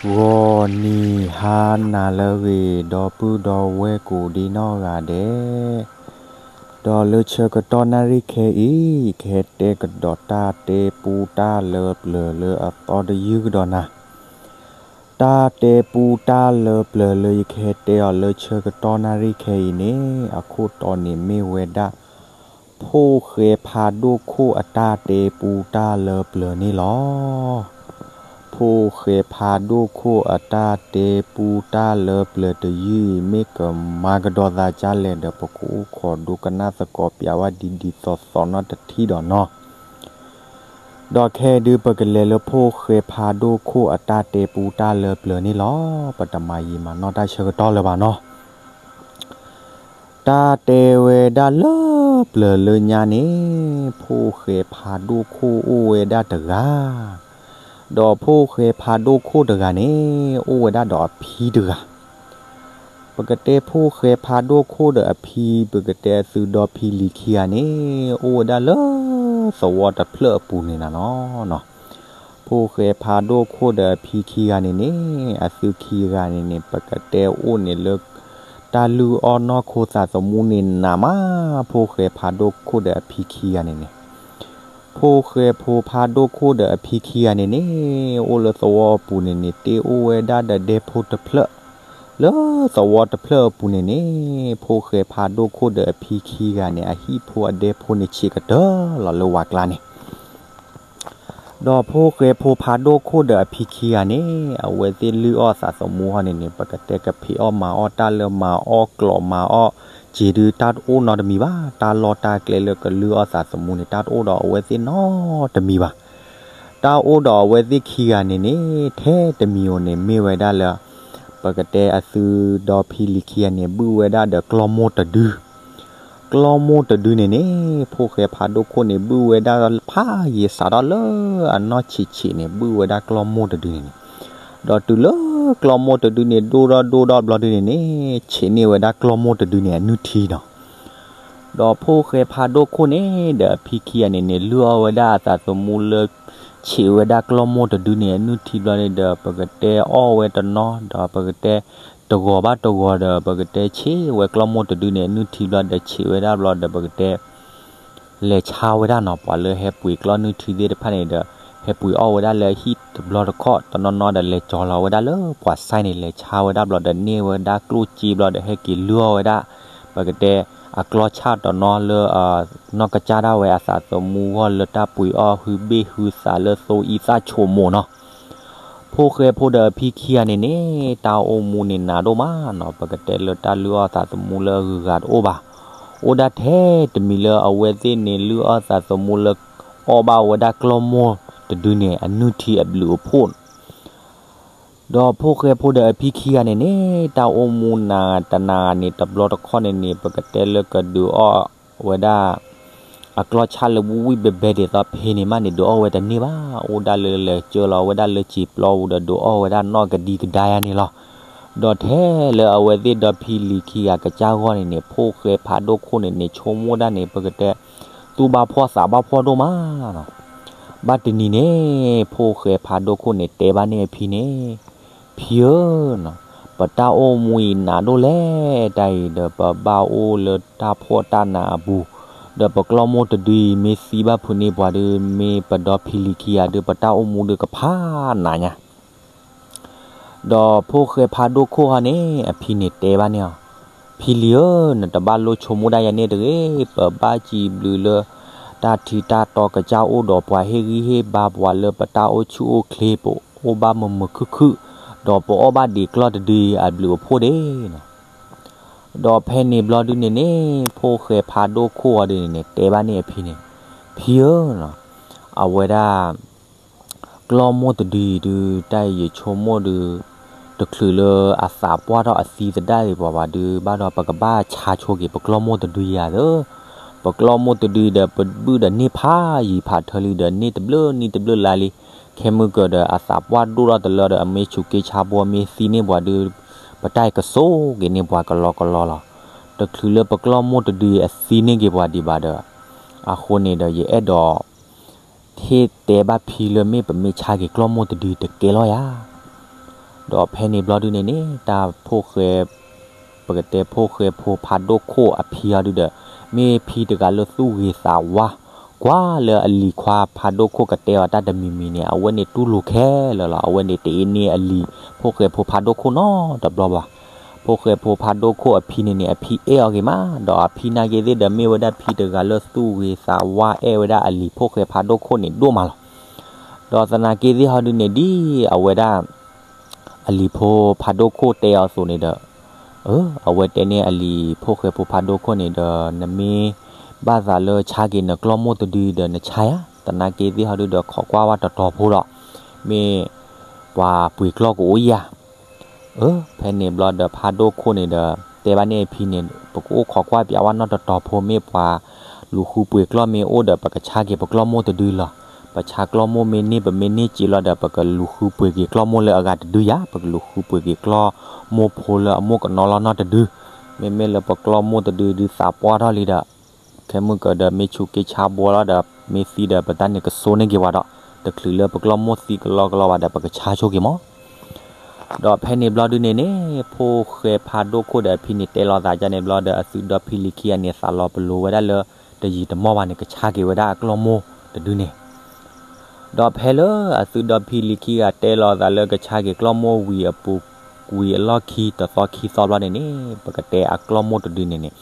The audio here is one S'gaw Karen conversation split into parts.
ဂီၤနံၤဟါနၤလၢအဂ့ၤ ဒီပုၢ်ဒီဝဲၢ်ကိးဒံနီၢ်ဂၤဒဲး, ဒီးလၢဆၢကတီၢ်နၣ်ရံၣ်ခဲအံၤ ယကဟဲတဲကဒီးတၢ်တဲပူတၢ်လၢပျၢၤလၢအသီတယုၢ်ကဒီးနၤ. တၢ်တဲပူတၢ်လၢပျၢၤလၢယကဟဲတဲအီၤလၢဆၢကတီၢ်နၣ်ရံၣ်ခဲအံၤန့ၣ် အခိၣ်တီန့ၣ်မ့ၢ်ဝဲဒၣ် ဖိၣ်ဃဲဖးဒိၣ်ခိၣ်အတၢ်တဲပူတၢ်လၢပျၢၤန့ၣ်လီၤ. ဖိၣ်ဃဲဖးဒိၣ်ခိၣ်အတၢ်တဲပူတၢ်လၢပျၢၤတယုၢ်အံၤ မ့ၢ်ကမၤကဒီးသးဒ်လဲၣ်ဒီး ပကအိၣ်ခိးဒိကနၣ်သကိးပၠးဝဲဒ်ဒ်သိးသိးနီတထံၣ်ဒီးနီၤ. ဒီးခဲအံၤဒုး ပကလဲၤလၢဖိၣ်ဃဲဖးဒိၣ်ခိၣ်အတၢ်တဲပူတၢ်လၢပျၢၤန့ၣ်လီၤ. ပတမၤယံာ်မၤနီၢ်တၢ်ဆၢကတီၢ်လၢၤဘၣ်နီၤ. တၢ်တဲဝဲဒၣ်လၢပျၢၤလၢညါန့ၣ် ဖိၣ်ဃဲဖးဒိၣ်ခိၣ်အိၣ်ဝဲဒၣ်တဂၤ, ဒီးဖိၣ်ဃဲဖးဒိၣ်ခိၣ်တဂၤန့ၣ် အိၣ်ဝဲဒၣ်ဒီးအဖံတဂၤ. ပကတဲဖိၣ်ဃဲဖးဒိၣ်ခိၣ်ဒီးအဖံ ပကတဲအသုဒီဖံလံၤခံဂၤန့ၣ် အိၣ်ဝဲဒၣ်လၢသဝီတဖျၢၣ်အပူၤန့ၣ်နၤလီၤ. ဖိၣ်ဃဲဖးဒိၣ်ခိၣ်ဒီးအဖံခံဂၤန့ၣ်န့ၣ် အသုခံဂၤန့ၣ်န့ၣ် ပကတဲအိၣ်န့ၣ်လၢ တၢ်လုၢ်အီၣ်နီၢ်ခိသးသမူန့ၣ်နးမး, ဖိၣ်ဃဲဖးဒိၣ်ခိၣ်ဒီးအဖံခံဂၤန့ၣ်န့ၣ် ဖိၣ်ဃဲဖိဖးဒိၣ်ခိၣ်ဒီးအဖံခံဂၤန့ၣ်န့ၣ် အိၣ်လၢသဝီအပူၤန့ၣ်န့ၣ် တ့အိၣ်ဝဲဒၣ်ဒီးဒဲဖိတဖျၢၣ်, လၢသဝီတဖျၢၣ်အပူၤန့ၣ်န့ၣ် ဖိၣ်ဃဲဖးဒိၣ်ခိၣ်ဒီးအဖံခံဂၤန့ၣ် အဟံၣ်ဖိအဒဲဖိန့ၣ် ဆံးကတၢၢ်လီၤလၢဝၤကျါန့ၣ် ဒီးဖိၣ်ဃဲဖိဖးဒိၣ်ခိၣ်ဒီးအဖံခံဂၤန့ၣ် အဝဲသ့ၣ်လုၢ်အီၣ်သးသမူဟီန့ၣ်န့ၣ် ပကတဲကဖံးအီၣ်မၤအီၣ်တၢ်လၢမၤအီၣ်ကျိး မၤအီၣ်စ့ဒု တၢ်တအိၣ်နီတမံၤဘၣ်. တၢ်လီၢ်တၢ်ကျဲလၢကလုၢ်အီၣ်သးသမူန့ၣ် တၢ်တအိၣ်ဒီးအဝဲသ့ၣ်နီတမံၤဘၣ်. တၢ်အိၣ်ဒီးအဝဲသ့ၣ်ခံဂၤန့ၣ်န့ၣ် ထဲတမံၤဧိၤန့ၣ် မ့ၢ်ဝဲဒၣ်လၢ ပကတဲအသုဒီဖံလံၤခံဂၤန့ၣ် ဘုၣ်ဝဲဒၣ်ဒီးကျီၢ်မိၢ်တဒု ကျီၢ်မိၢ်တဒုန့ၣ်န့ၣ် ဖိၣ်ဃဲဖးဒိၣ်ခိၣ်န့ၣ် ဘုၣ်ဝဲဒၣ်ဖးယံာ်စးထီၣ်လၢအနီၢ်ဆံးဆံးန့ၣ် ဘုၣ်ဝဲဒၣ်ကျီၢ်မိၢ်တဒုန့ၣ်န့ၣ်, ဒီးတုၤလၢကျီၢ်မိၢ်တဒုန့ၣ် ဒိၣ်ထီၣ်ဒိၣ်ထီၣ်ဘျီဒုန့ၣ်န့ၣ် ဆံးန့ၢ်ဝဲဒၣ်ကျီၢ်မိၢ်တဒုန့ၣ် အနုၢ်ထံဒီး ဒီးဖိၣ်ဃဲဖးဒိၣ်ခိၣ်န့ၣ် ဒီးအဖံခံဂၤန့ၣ်န့ၣ် လုၢ်အီၣ်ဝဲဒၣ်အသးသမူလၢ ဆံးဝဲဒၣ်ကျီၢ်မိၢ်တဒုန့ၣ် အနုၢ်ထံဘျီန့ၣ်ဒီး ပကတဲအီၣ်ဝဲတနီၤ ဒီးပကတဲ တဂီၤဘၣ်တဂီၤဒီး ပကတဲဆံးဝဲကျီၢ်မိၢ်တဒုန့ၣ် အနုၢ်ထံဘျီဒီး ဆံးဝဲဒၣ်ဘျီဒီး ပကတဲ လဲၤဆါဝဲဒၣ်နီၤ ပှၤလၢဟဲပှ့ၤကျီၢ်နုၢ်ထံသ့ၣ်တဖၣ်န့ၣ်ဒီး ဟဲပှ့ၤအီၣ်ဝဲဒၣ်လၢဟံၣ်တဘျီတခီၣ် တနီၤနီၤဒီး လဲၤကၠီၤလီၤဝဲဒၣ်လၢပှၤစဲန့ၣ် လဲၤဆါဝဲဒၣ်ဘျီဒီး န့ၢ်ဝဲဒၣ်ကျိၣ်စ့ဘျီဒီး ဟဲက့ၤလုၢ်အီၣ်ဝဲဒၣ် ပကတဲ အကျီၢ်ဆၣ်တနီၤလၢ နီၢ်ကစၢ်ဒၣ်ဝဲအသးသမူဂီၢ်လၢတၢ်ပှ့ၤအီၣ်ဟုဘ့ၣ်ဟုသးလၢသိအံသၣ်ဆိမိၣ်နီၤ ဖိၣ်ဃဲဖိဒီးအဖံခံဂၤန့ၣ်န့ၣ် တၢ်အိၣ်မူန့ၣ်နးဒိၣ်မးနီၤ ပကတဲလၢတၢ်လုၢ်အီၣ်သးသမူလၢအဂုၤအဂၤတအိၣ်ဘၣ်. အိၣ်ဒၣ်ထဲတမံၤလၢအဝဲသ့ၣ်န့ၣ် လုၢ်အီၣ်သးသမူလၢ အီၣ်ဘၣ်ဝဲဒၣ်ကျီၢ်မိၢ်တဒုန့ၣ် အနုၢ်ထံအဘျုးအဖှိၣ် ဒီးဖိၣ်ဃဲဖိဒီးအဖံခံဂၤန့ၣ်န့ၣ် တၢ်အိၣ်မူနးတနၤန့ၣ် တဘျီတခီၣ်န့ၣ်န့ၣ် ပကတဲလၢကဒုးအီၣ်ဝဲဒၣ် အကျီၢ်ဆၣ်လၢဝံၣ်ဝံၣ်ဘဲဘဲဒ်သိးဖဲန့ၣ်မးန့ၣ် ဒုးအီၣ်ဝဲတန့ၢ်ဘၣ်. အိၣ်ဒၣ်လၢလဲၤကၢလီၤဝဲဒၣ်လၢစံာ်ပျီပူၤဒီး ဒုးအီၣ်ဝဲဒၣ်နီၢ်ကဒံကဒါယါန့ၣ်လီၤ. ဒီးထဲလၢအဝဲသ့ၣ်ဒီဖံလံၤခံဂၤကစၢ်ဂီၢ်န့ၣ်န့ၣ် ဖိၣ်ဃဲဖးဒိၣ်ခိၣ်န့ၣ်န့ၣ် ဆိကမိၣ်ဒၣ်န့ၣ် ပကတဲ သူၣ်ဘၣ်ဖှီၣ်သးဘၣ်ဖှီၣ်ဒိၣ်မးနီၤ ဘၣ်တနံၤန့ၣ် ဖိၣ်ဃဲဖးဒိၣ်ခိၣ်န့ၣ် တဲဘၣ်န့ၢ်အဖံန့ၣ်, ဖံဧၢ, ပတၢ်အိၣ်မူအံၤနးဒိၣ်လဲၣ်, တၢ်အံၤဒီး ပဘၣ်အိၣ်လၢတၢ်ဖှီၣ်တၢ်နးအပူၤ, ဒီးပကျီၢ်မိၢ်တဒုအံၤ မ့ၢ်သံဘၣ်ဖုးန့ၢ်ပှၤဒီး မ့ၢ်ပဒီဖံလံၤခံဂၤဒီး ပတၢ်အိၣ်မူဒီးကဖးနးညါ ဒီးဖိၣ်ဃဲဖးဒိၣ်ခိၣ်ဟီန့ၣ် အဖံန့ၣ်တဲဘၣ်န့ၢ်အီၤ, ဖံလံၤဧၢ, နတဘၣ်လိၣ်ဆိကမိၣ်ဒၣ်ယၤန့ၣ်တဂ့ၤ, ပဘၣ်စံးဘျုးလၢ တၢ်ထံတၢ်တီကစၢ်အိၣ်ဒီးပှၤဟ့ၣ်ဂံၢ်ဟ့ၣ်ဘါပှၤလၢပတၢ်အိၣ်ဆူၣ်အိၣ်ချ့ ပအိၣ်ဘၣ်မုာ်မုာ်ခုၣ်ခုၣ်, ဒီးပအီၣ်ဘၣ်ဒံးကျီၢ်တဒုအံၤအဘျုးအဖှိၣ်ဒၣ် ဒီးဖဲန့ၣ်ဘျီဒုန့ၣ်န့ၣ် ဖိၣ်ဃဲဖးဒိၣ်ခိၣ်အီၤဒုန့ၣ်န့ၣ် တဲဘၣ်န့ၢ်အဖံန့ၣ်, ဖံဧၢ, အဝဲဒၣ် ကျီၢ်မိၢ်တဒုအံၤဒု တၢ်အံၤယဆိကမိၣ်ဒု တချုးလၢအသးပှၢ်ထီၣ်အသံသဒၣ်အံၤပှၤဘၣ်ဒု ဘၣ်ဒီးပကဘၣ်ဆါဆိက့ၤ ပကျီၢ်မိၢ်တဒုယၤသၢ, ပကျီၢ်မိၢ်တဒုအံၤဒီး ပဘုၣ်ဒီးန့ၢ်ဖးယံာ်ဖးထၢလံဒီး န့ၢ်တဘျုးနံၣ်တဘျုးလါလံ, ခဲမုၢ်ကၢၤဒီးအသးပှၢ်ဒိၣ်ထီၣ်တလၢဒီး အမ့ၢ်ဆူးက့ဆါဘိမ့ၢ်သံန့ၢ်ပှၤဒု ပတၢ်အံၤကစိာ်က့ၤန့ၢ်ပှၤကလီကလီလီၤ. တချုးလၢပကျီၢ်မိၢ်တဒုအံၤအသံန့ၢ်က့ၤပှၤဒံးဘၣ်ဒီး အဃိန့ၣ်ဒီးယအဲၣ်ဒိး ဟ့ၣ်တဲဘၣ်ဖံလၢမ့ၢ်ပမ့ၢ်ဆါက့ၤကျီၢ်မိၢ်တဒုတကဲလီၤယၤ. ဒီးဖဲန့ၣ်ဘျီဒုန့ၣ်န့ၣ် တၢ်ဖိၣ်ဃဲ ပကတဲဖိၣ်ဃဲဖိဖးဒိၣ်ခိၣ်အဖံအီၤဒုဒီး မ့ၢ်ဖံတဂၤလၢသူၣ်ဂ့ၤသးဝါ ကွၢ်လၢအလံၤခွါဖးဒိၣ်ခိၣ်ကတဲအီၤတၢ်တမံၤမံၤန့ၣ် အဝဲန့ၣ်တူၢ်လိာ်ခဲလၢာ်လီၤ. အဝဲန့ၣ်တအ့န့ၢ်အလံၤဖိၣ်ဃဲဖိဖးဒိၣ်ခိၣ်နီတဘျီဘၣ်. ဖိၣ်ဃဲဖိဖးဒိၣ်ခိၣ်အဖံန့ၣ်န့ၣ် အဖံအဲၣ်အီၤဂ့ၤမး, ဒီးအဖံနာ်က့သ့ၣ်ဒီးမ့ၢ်ဝဲဒၣ်ဖံတဂၤလၢသူၣ်ဂ့ၤသးဝါ အဲၣ်ဝဲဒၣ်အလံၤဖိၣ်ဃဲဖးဒိၣ်ခိၣ်န့ၣ်ဒိၣ်မးလီၤ. ဒီးသနာ်က့သ့ၣ်ဟီဒုန့ၣ် ဒ်အဝဲဒၣ် အလံၤဖိဖးဒိၣ်ခိၣ်တဲအီၤအသိးန့ၣ်ဒီး, အဝဲတဲန့ၢ်အလံၤဖိၣ်ဃဲဖိဖးဒိၣ်ခိၣ်န့ၣ်ဒီး နမ့ၢ်ဘၣ်သးလၢဆါက့ၤနကျီၢ်မိၢ်တဒုဒီးနဆါယၤ, သနာ်က့သ့ၣ်ဟီဒုဒီး ခိးကွၢ်ဝဲတတီၤဖိဒီး မ့ၢ်ပှၤပှ့ၤကျီၢ်ကအိၣ်ယၤ အၢ ဖဲန့ၣ်ဘျီဒီးဖးဒိၣ်ခိၣ်န့ၣ်ဒီး တဲဘၣ်န့ၢ်အဖံန့ၣ် ပကအိၣ်ခိးကွၢ်ပၠးဝဲနီတတီၤဖိ မ့ၢ်ပှၤလူၤဃုပှ့ၤကျီၢ်မ့ၢ်အိၣ်ဒီး ပကဆါက့ၤပကျီၢ်မိၢ်တဒုလီၤ. ပဆါကျီၢ်မိၢ်မ့ၢ်န့ၢ် ပမ့ၢ်န့ၢ်စ့လီၤဒီး ပကလူၤဃုပှ့ၤက့ၤကျီၢ်မိၢ်လၢအဂၤတဒုယၤ, ပကလူၤဃုပှ့ၤက့ၤကျီၢ်မိၢ်ဖိလၢအမိၢ်ကနီလီၤနီတဒု, မ့မ့ၢ်လၢပကျီၢ်မိၢ်တဒုဒုသးပှၢ်ထီၣ်လံဒီး ခဲမုၢ်ကဒီးမ့ၢ်ဆူးက့ဆါဘှီလီၤဒီး မ့ၢ်သံဒီးပတၢ်န့ၣ်ကစိန့ၢ်က့ၤဝဲဒီး တချုးလၢပကျီၢ်မိၢ်သံကလီကလီဘၣ်ဒီး ပကဆါဆိက့ၤမး ဒီးဖဲန့ၣ်ဘျီဒုန့ၣ်န့ၣ် ဖိၣ်ဃဲဖးဒိၣ်ခိၣ်ဒီးအဖံန့ၣ်တဲလီၤသးဒ်န့ၣ်ဘျီဒီး အသုဒီဖံလံၤခံဂၤန့ၣ် သးလီၤပလိာ်ဝဲဒၣ်လၢ တယံာ်တမီၢ်ဘၣ်န့ၣ် ကဆါက့ၤဝဲဒၣ်အကျီၢ်မိၢ်တဒုန့ၣ်, ဒီးဖဲလၢအသုဒီဖံလံၤခံဂၤတဲလီၤသးလၢ ကဆါက့ၤကျီၢ်မိၢ်ဝံၤအပူၤကွံာ်အလီၢ်ခံတသီခံသီဘျီန့ၣ်န့ၣ် ပကတဲအကျီၢ်မိၢ်တဒုန့ၣ်န့ၣ်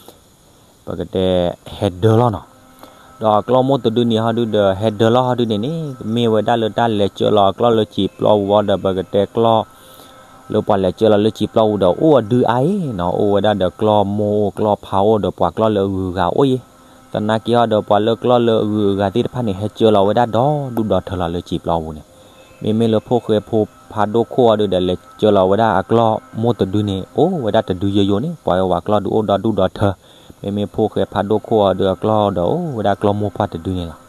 ပကတဲဟဲဒၢလီၤနီၤ. ဒီးအကျီၢ်မိၢ်တဒုန့ၣ်ဟီဒုဒီး ဟဲဒၢလီၤဟီဒုန့ၣ်န့ၣ် မ့ၢ်ဝဲဒၣ်လၢတၢ်လဲၤကၢလီၤအကျီၢ်လၢစံာ်ပျီပူၤအီၤဒီး ပကတဲကျီၢ် လၢပှၤလဲၤကၢလီၤလၢစံာ်ပျီပူၤဒီး အိၣ်အဒုအါအံၤနီၤ, အိၣ်ဝဲဒၣ်ဒီးကျီၢ်မိၢ်အိၣ်ကျီၢ်ဖါအိၣ်ဒီးပှၤကျီၢ်လၢအဂုၤအဂၤအိၣ်အံၤ, သနာ်က့ဟီဒီးပှၤလၢကျီၢ်လၢအဂုၤအဂၤသ့ၣ်တဖၣ်န့ၣ် ဟဲကၢလီၤဝဲဒၣ်ဒီဒူၣ်ဒီထၢလီၤလၢစံာ်ပျီပူၤန့ၣ်, မ့မ့ၢ်လၢဖိၣ်ဃဲဖိဖးဒိၣ်ခိၣ်အီၤဒုဒီး လဲၤကၢလီၤဝဲဒၣ်အကျီၢ်မိၢ်တဒုန့ၣ် အိၣ်ဝဲဒၣ်တဒုယိယိန့ၣ် ပှၤဝဲဝၤကျီၢ်ဒုအိၣ်ဒီဒူၣ်ဒီထၢ, မ့မ့ၢ်ဖိၣ်ဃဲဖးဒိၣ်ခိၣ်အီၤဒုအကျီၢ်ဒီး အိၣ်ဝဲဒၣ်ကျီၢ်မိၢ်ပှၢ်တဒုန့ၣ်လီၤ.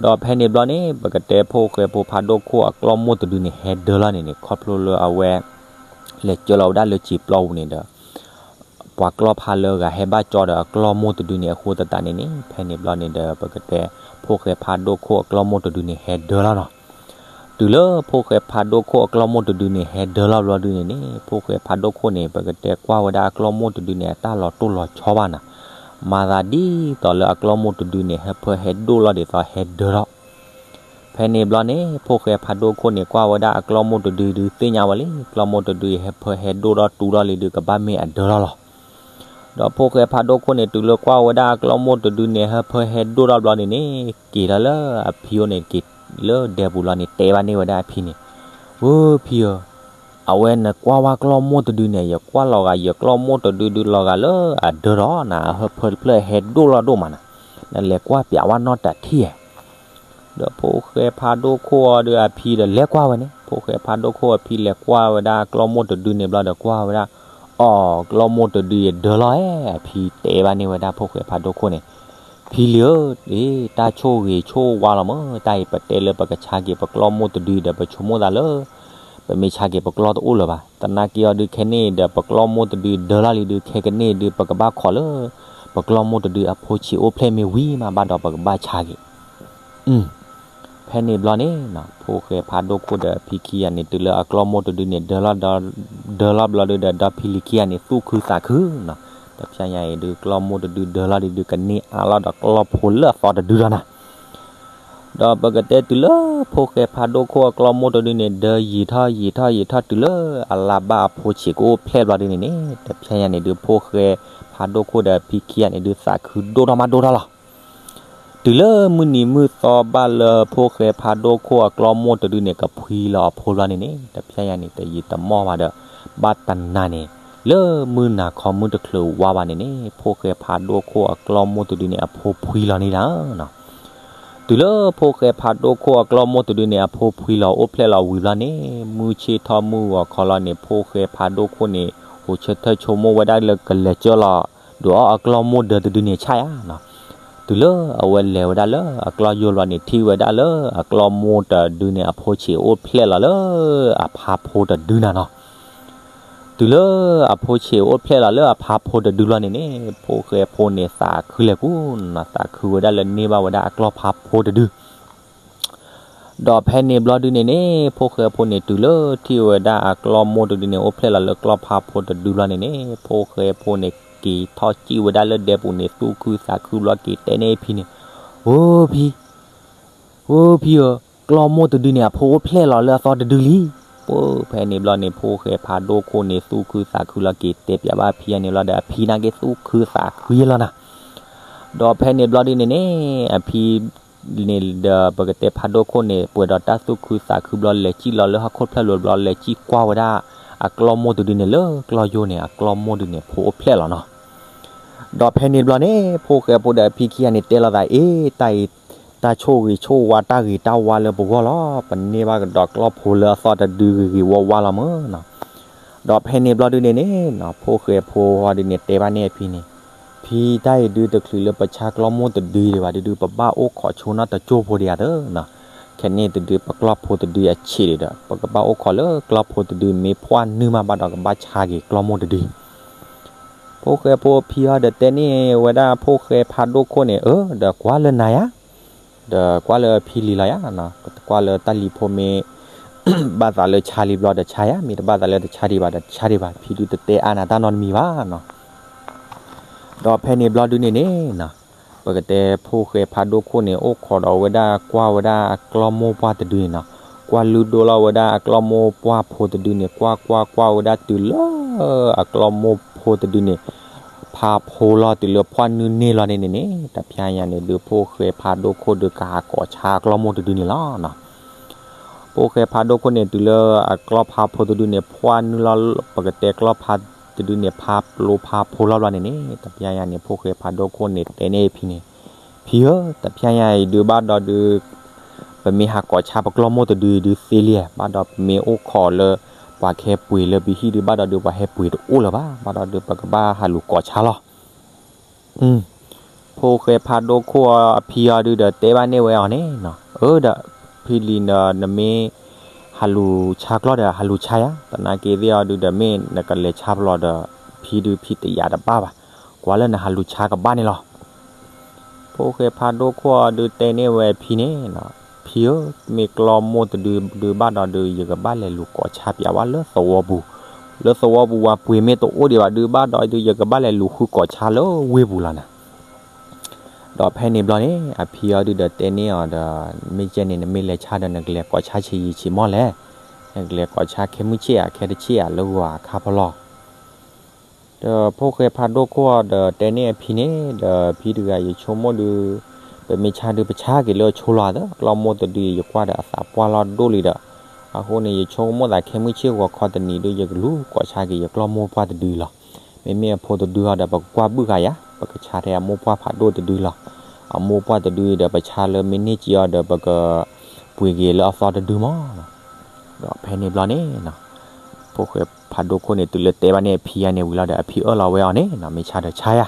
ဒီးဖဲန့ၣ်ဘျီန့ၣ် ပကတဲဖိၣ်ဃဲဖိဖးဒိၣ်ခိၣ်အကျီၢ်မိၢ်တဒုန့ၣ် ဟဲဒၢလီၤန့ၣ်န့ၣ် ခီဖျိလၢအဝဲ လဲၤကၢလီၤဝဲဒၣ်လၢစံာ်ပျီပူၤန့ၣ်ဒီး ပှၤကျီၢ်ဖးလၢအဂၤဟဲဘၣ်ကၠီဒီးအကျီၢ်မိၢ်တဒုန့ၣ် အဃိသတးန့ၣ်န့ၣ် ဖဲန့ၣ်ဘျီန့ၣ်ဒီး ပကတဲဖိၣ်ဃဲဖးဒိၣ်ခိၣ်အကျီၢ်မိၢ်တဒုန့ၣ် ဟဲဒၢလီၤနီၤ. တုၤလၢဖိၣ်ဃဲဖးဒိၣ်ခိၣ်အကျီၢ်မိၢ်တဒုန့ၣ် ဟဲဒၢလီၤဘျီဒုန့ၣ်န့ၣ် ဖိၣ်ဃဲဖးဒိၣ်ခိၣ်န့ၣ် ပကတဲကွၢ်ဝဲဒၣ်အကျီၢ်မိၢ်တဒုန့ၣ် အတၢ်လီၤတိၢ်လီၤဆီဘၣ်နီၤ, မၤသးဒ်သိးလၢအကျီၢ်မိၢ်တဒုန့ၣ် ဟဲဖၢဟဲဒိၣ်လီၤဒ်သိးဟဲဒၢထီၣ် ဖဲန့ၣ်ဘျီန့ၣ် ဖိၣ်ဃဲဖးဒိၣ်ခိၣ်န့ၣ် ကွၢ်ဝဲဒၣ်အကျီၢ်မိၢ်တဒုဒု သ့ၣ်ညါဝဲလံ ကျီၢ်မိၢ်တဒုအံၤ ဟဲဖၢဟဲဒိၣ်ထီၣ်တူၢ်ထီၣ်လံဒု ကဘၣ်မ့ၢ်အဒၢထီၣ်လီၤ. ဒီးဖိၣ်ဃဲဖးဒိၣ်ခိၣ်န့ၣ် တုၤလၢကွၢ်ဝဲဒၣ်အကျီၢ်မိၢ်တဒုန့ၣ် ဟဲဖၢဟဲဒိၣ်ထီၣ်ဘျီန့ၣ်န့ၣ် က့ၤထီၣ်လၢအဖံအိၣ်န့ၣ် က့ၤလၢဒဲပူၤလီၤန့ၣ် တဲဘၣ်န့ၢ်ဝဲဒၣ်အဖံန့ၣ်, ဝဲဖံဧၢ, အဝဲနကွၢ်ဝဲကျီၢ်မိၢ်တဒုန့ၣ် ယကွၢ်လီၤဂာ်ယကျီၢ်မိၢ်တဒုဒုလီၤဂာ်လၢအဒၢထီၣ်နၤ အဟၢဖၢတဖျၢၣ်ဟဲဒိၣ်လီၤဒိၣ်မးနၤ, နလဲၤကွၢ်ပၠးဝဲနီတထံၣ်ဧါ ဒီးဖိၣ်ဃဲဖးဒိၣ်ခိၣ်အီၤဒုးအဖံဒီးလဲၤကွၢ်ဝဲန့ၣ် ဖိၣ်ဃဲဖးဒိၣ်ခိၣ်အဖံလဲၤကွၢ်ဝဲဒၣ်ကျီၢ်မိၢ်တဒုန့ၣ်ဘျီဒီးကွၢ်ဝဲဒၣ်, အိ, ကျီၢ်မိၢ်တဒုအံၤဒၢလီၤဧါ, အဖံတဲဘၣ်န့ၢ်ဝဲဒၣ်ဖိၣ်ဃဲဖးဒိၣ်ခိၣ်န့ၣ်, ဖံလံၤဧၢ, တၢ်ဆိၣ်ဂ့ၤဆိၣ်ဝါလီၤမး, တၢ်အံၤပတဲလၢပကဆါက့ၤပကျီၢ်မိၢ်တဒုဒီး ပဆိကမိၣ်သးလၢ ပမ့ၢ်ဆါက့ၤပကျီၢ်တအိၣ်လၢၤဘၣ်. သနာ်က့အီၤဒုးခဲန့ၣ်ဒီး ပကျီၢ်မိၢ်တဒုဒၢလီၤလံဒုး ခဲကနံၣ်အံၤဒုး ပကဘၣ်ခိးလၢ ပကျီၢ်မိၢ်တဒုအဖိဆံးအိၣ်ဖျဲၣ်မ့ၢ်ဝံၤမးဘၣ်ဒီး ပကဘၣ်ဆါက့ၤ ဖဲန့ၣ်ဘျီန့ၣ် ဖိၣ်ဃဲဖးဒိၣ်ခိၣ်ဒီးအဖံခံဂၤန့ၣ် တုၤလၢအကျီၢ်မိၢ်တဒုန့ၣ် ဒၢလီၤဘျီဒုးဒီး ဒီဖံလံၤခံဂၤန့ၣ် သူၣ်ခုသးခုနီၤ, တဖျဲညါအံၤဒုး ကျီၢ်မိၢ်တဒုဒၢလီၤဒုး ကန့ၢ်အါလီၤဒီးကျီၢ်ဖိလၢအသီတဒုလီၤနီၤ. ဒီးပကတဲတုၤလၢဖိၣ်ဃဲဖးဒိၣ်ခိၣ်အကျီၢ်မိၢ်တဒုန့ၣ် ဒၢယံာ်ထီၣ်ယံာ်ထီၣ်ယံာ်ထီၣ်တုၤလၢအလါဘၣ်အဖိဆံးကအိၣ်ဖျဲၣ်ဘျီဒုန့ၣ်န့ၣ် တဖျဲညါန့ၣ်ဒုး ဖိၣ်ဃဲဖးဒိၣ်ခိၣ်ဒီးအဖံခံဂၤန့ၣ်ဒုး သးခုဒိၣ်ထီၣ်မးဒိၣ်ထီၣ်လီၤ. တုၤလၢမုၢ်နံၤမုၢ်သီဘၣ်လၢဖိၣ်ဃဲဖးဒိၣ်ခိၣ်အကျီၢ်မိၢ်တဒုန့ၣ် ကဖှံလီၤအဖိဘျီန့ၣ်န့ၣ် တဖျဲညါန့ၣ် တယံာ်တမီၢ်ဘၣ်ဒီး ဘၣ်တနၤန့ၣ် လၢမုၢ်နၤခီမုၢ်တချုးဝါဘၣ်န့ၣ်န့ၣ် ဖိၣ်ဃဲဖးဒိၣ်ခိၣ်အကျီၢ်မိၢ်တဒုန့ၣ် အဖိဖှံလီၤန့ၣ်လီၤ. တုၤလၢဖိၣ်ဃဲဖးဒိၣ်ခိၣ်အကျီၢ်မိၢ်တဒုန့ၣ် အဖိဖှံလီၤအိၣ်ဖျဲၣ်လီၤဝံၤဘျီန့ၣ် မုၢ်ဆ့ၣ်ထီၣ်မုၢ်ဂီၤခီလီၤန့ၣ် ဖိၣ်ဃဲဖးဒိၣ်ခိၣ်န့ၣ် ဟူးဆၢထၢၣ်ဆိကမိၣ်ဝဲဒၣ်လၢကလဲၤကၢလီၤ ဒုးအီၣ်အကျီၢ်မိၢ်ဒၢတဒုန့ၣ်ဆၣ်ဧါနီၤ. တုၤလၢအဝဲလဲၤဝဲဒၣ်လၢအကျီၢ်ယိာ်ဘျီန့ၣ် ထံၣ်ဝဲဒၣ်လၢအကျီၢ်မိၢ်တဒုန့ၣ် အဖိဆံးအိၣ်ဖျဲၣ်လီၤလၢအဖါဖိတဒုနၤနီၤ. တုၤလၢအဖိဆံးအိၣ်ဖျဲၣ်လီၤလၢအဖါဖိတဒုဘျီန့ၣ်န့ၣ် ဖိၣ်ဃဲဖိန့ၣ်သးခုလဲၤကူၣ်နီၤ, သးခုဝဲဒၣ်လၢန့ၢ်ဘၣ်ဝဲဒၣ်အကျီၢ်ဖါဖိတဒု ဒီးဖဲန့ၣ်ဘျီဒုန့ၣ်န့ၣ် ဖိၣ်ဃဲဖိန့ၣ်တုၤလၢထံၣ်ဝဲဒၣ်အကျီၢ်မိၢ်တဒုန့ၣ် အိၣ်ဖျဲၣ်လီၤလၢကျီၢ်ဖးဖိတဒုဘျီန့ၣ်န့ၣ် ဖိၣ်ဃဲဖိန့ၣ် က့ၤထီၣ်စံၣ်ဝဲဒၣ်လၢဒဲပူၤန့ၣ် သူၣ်ခုသးခုဘျီက့ၤတဲန့ၢ်အဖံန့ၣ်, အိဖံ အိဖံဧၢ, ကျီၢ်မိၢ်တဒုန့ၣ် အဖိအိၣ်ဖျဲၣ်လီၤလၢအသီတဒုလံ. ပှၤဖဲန့ၣ်ဘျီန့ၣ် ဖိၣ်ဃဲဖးဒိၣ်ခိၣ်န့ၣ် သူၣ်ခုသးခုလီၤက့ၤတဲပၠးဘၣ်အဖံအန့ၣ်လီၤဒီး အဖံနာ်က့သူၣ်ခုသးခုယဲလီၤနၤ. ဒီးဖဲန့ၣ်ဘျီဒုန့ၣ်န့ၣ် အဖံ န့ၣ်ဒီးပကတဲဖးဒိၣ်ခိၣ်န့ၣ် ပှဲၤဒီးတၢ်သူၣ်ခုသးခုဘျီ လဲၤစံၣ်လီၤလၢဟီၣ်ခိၣ်ဖျၢၣ်လိၤဘျီ လဲၤစံၣ်ကွၢ်ဝဲဒၣ် အကျီၢ်မိၢ်တဒုန့ၣ် လၢကျီၢ်ယိၢ်န့ၣ် အကျီၢ်မိၢ်ဒုန့ၣ် ဖိအိၣ်ဖျဲၣ်လီၤနီၤ. ဒီးဖဲန့ၣ်ဘျီန့ၣ် ဖိၣ်ဃဲဖိဒီးအဖံခံဂၤန့ၣ်တဲလိာ်သး အ့ တၢ်အံၤ တၢ်ဆိၣ်ဂ့ၤဆိၣ်ဝါတၢ်ဂ့ၤတၢ်ဝါလၢပဂီၢ်လီၤ. ပန့ၢ်ဘၣ်ကဒီးကျီၢ်ဖိလၢအသီတဒုဂ့ၤဂ့ၤဝါဝါလီၤမၢ်နီၤ. ဒီးဖဲန့ၣ်ဘျီဒုန့ၣ်န့ၣ်နီၤ ဖိၣ်ဃဲဖိဒုန့ၣ်တဲဘၣ်န့ၢ်အဖံန့ၣ်, ဖံ တၢ်အံၤဒုတချုးလၢပဆါကျီၢ်မိၢ်တဒုဒံးဘၣ်ဒုဒု ပဘၣ်အိၣ်ခိးဆိနီၣ်တကၠိၢ်ဖိဒံးဧါသၢနီၤ. ခဲန့ၣ်တဒု ပကျီၢ်ဖိတဒုအဆံးဒံးဒီး ပကဘၣ်အိၣ်ခိးလၢကျီၢ်ဖိတဒု မ့ၢ်ဖှၣ်နုာ်မးဘၣ်ဒီးကဘၣ်ဆါက့ၤကျီၢ်မိၢ်တဒု. ဖိၣ်ဃဲဖိအဖံအီၤဒီးတဲန့ၢ်ဝဲဒၣ်ဖိၣ်ဃဲဖးဒိၣ်ခိၣ်န့ၣ် အၢ ဒီးကွၢ်လၢနၤယါ ဒီးကွၢ်လၢအဖံလံၤလီၤယါ, ကွၢ်လၢတၢ်လံၤဖိမ့ၢ် ဘၣ်သးလၢဆါလံဘျီဒီးဆါယါ, မ့ၢ်တဘၣ်သးလၢတဆါဒံးဘၣ်ဒီးတဆါဒံးဘၣ်, ဖံဒုတတဲအါနၤတၢ်နီတမံၤဘၣ်နီၤ. ဒီးဖဲန့ၣ်ဘျီဒုန့ၣ်န့ၣ်နီၤ ပကတဲဖိၣ်ဃဲဖးဒိၣ်ခိၣ်န့ၣ် အိၣ်ခိးဒီးဝဲဒၣ်ကွၢ်ဝဲဒၣ်အကျီၢ်မိၢ်ပှၢ်တဒုန့ၣ်နီၤ, ကွၢ်လုၢ်ဒိၣ်လီၤဝဲဒၣ်အကျီၢ်မိၢ်ပှၢ်ဖိတဒုန့ၣ် ကွၢ်ကွၢ်ကွၢ်ဝဲဒၣ်တုၤလၢ အကျီၢ်မိၢ်ဖိတဒုန့ၣ် ဖးဖိလီၤတုၤလၢဖှၣ်နုာ်န့ၢ်လီၤန့ၣ်န့ၣ်န့ၣ် တဖျါညါန့ၣ်ဒုး ဖိၣ်ဃဲဖးဒိၣ်ခိၣ်ဒုးကဟးကိးဆါအကျီၢ်မိၢ်တဒုန့ၣ်လီၤနီၤ. ဖိၣ်ဃဲဖးဒိၣ်ခိၣ်န့ၣ် တုၤလၢအကျီၢ်ဖးဖိတဒုန့ၣ် ဖှၣ်နုာ်လီၤ ပကတဲကျီၢ်ဖးတဒုန့ၣ် ဖးပျိဖးဖိလီၤဘျီန့ၣ်န့ၣ် တဖျါညါန့ၣ် ဖိၣ်ဃဲဖးဒိၣ်ခိၣ်န့ၣ် တဲန့ၢ်အဖံန့ၣ်, ဖံဧၢ, တဖျါညါအံၤဒုးဘၣ်ဒီးဒုး ပမ့ၢ်ဟးကိးဆါပကျီၢ်မိၢ်တဒုအံၤဒုးသ့လံ, ဘၣ်ဒီးပမ့ၢ်အိၣ်ခိးလၢ ပှၤကဟဲပှ့ၤလၢပဟံၣ်ဒုး ဘၣ်ဒီးဒုးပှၤဟဲပှ့ၤတအိၣ်လၢၤဘၣ်, ဘၣ်ဒီးဒုးပကဘၣ်ဟးလူၤကိးဆါလီၤ. ဖိၣ်ဃဲဖးဒိၣ်ခိၣ်အဖံအီၤဒုးဒီးတဲဘၣ်န့ၢ်ဝဲအီၤန့ၣ်နီၤ, အၢ ဒီးဖံလံၤဒီး နမ့ၢ်ဟးလူၤဆါကျီၢ်ဒီး ဟးလူၤဆါယါ, သနာ်က့သ့ၣ်အီၤဒုးဒီး မ့ၢ်နကလဲၤဆါဖျိးဒီး ဖံဒုးဖံတယာ်တဘၣ်ဘၣ်, ကွၢ်လၢနဟးလူၤဆါကဘၣ်န့ၣ်လီၤ. ဖိၣ်ဃဲဖးဒိၣ်ခိၣ်အီၤဒုးတဲန့ၢ်ဝဲအဖံန့ၣ်နီၤ, ဖံဧၢ, မ့ၢ်ကျီၢ်မိၢ်တဒုဒုးဘၣ်ဒီးဒုး ယကဘၣ်လဲၤလူၤကိးဆါပၠးဝဲလၢသဝီပူၤ, လၢသဝီပူၤဝဲပှ့ၤမ့ၢ်တအိၣ်ဒံးဘၣ်ဒုး ဘၣ်ဒီးဒုး ယကဘၣ်လဲၤလူၤဃုကိးဆါလၢဝ့ၢ်ပူၤလီၤနၤ. ဒီးဖဲန့ၣ်ဘျီန့ၣ် အဖံအီၤဒုးဒီးတဲန့ၢ်အီၤဒီး မ့ၢ်ကဲန့ၣ် နမ့ၢ်လဲၤဆါဒီး နကလဲၤကိးဆါဆံးယံာ်ဆံးမီၢ်လဲၣ်, နကလဲၤကိးဆါခဲမုၢ်ဆ့ၣ်ဧါ ခဲတဆ့ၣ်ဧါလၢဂီၤအခါဖီလီၤ. ဒီးဖိၣ်ဃဲဖးဒိၣ်ခိၣ်အီၤဒီးတဲန့ၢ်အဖံန့ၣ် ဒီးဖံတဂၤ ယဆိကမိၣ်ဒုး ပမ့ၢ်ဆါဒုး ပဆါက့ၤလၢအဆိလီၤသၢ, ကျီၢ်မိၢ်တဒုအံၤ ယကွၢ်ဒီးအသးပှၢ်လီၤဒိၣ်လံဒီး အဃိန့ၣ် ယဆိကမိၣ်သးခဲမုၢ်ဆ့ၣ်ဂီၤခီတနံၤဒုး ယကလူၤကိးဆါက့ၤယကျီၢ်မိၢ်ပှၢ်တဒုလီၤ. မ့မ့ၢ်အဖိတဒုအီၤဒီး ပကကွၢ်ဘုၣ်ဃာ်ယါ, ပကဆါထဲအမိၢ်ပှၢ်ဖးဒိၣ်တဒုလီၤ. အမိၢ်ပှၢ်တဒုအံၤဒီး ပဆါလၢမ့ၢ်န့ၢ်က့ၤအီၤဒီး ပကပှ့ၤက့ၤလၢအသီတဒုမီၢ်နီၤ. ဒီးဖဲန့ၣ်ဘျီန့ၣ် ဖိၣ်ဃဲဖးဒိၣ်ခိၣ်န့ၣ် တုၤလၢတဲဘၣ်န့ၢ်အဖံယါန့ၣ်ဝံၤလီၤဒီး အဖံအၢၣ်လီၤဝဲအီၤန့ၣ်နီၤ, မ့ၢ်ဆါဒီးဆါယါ.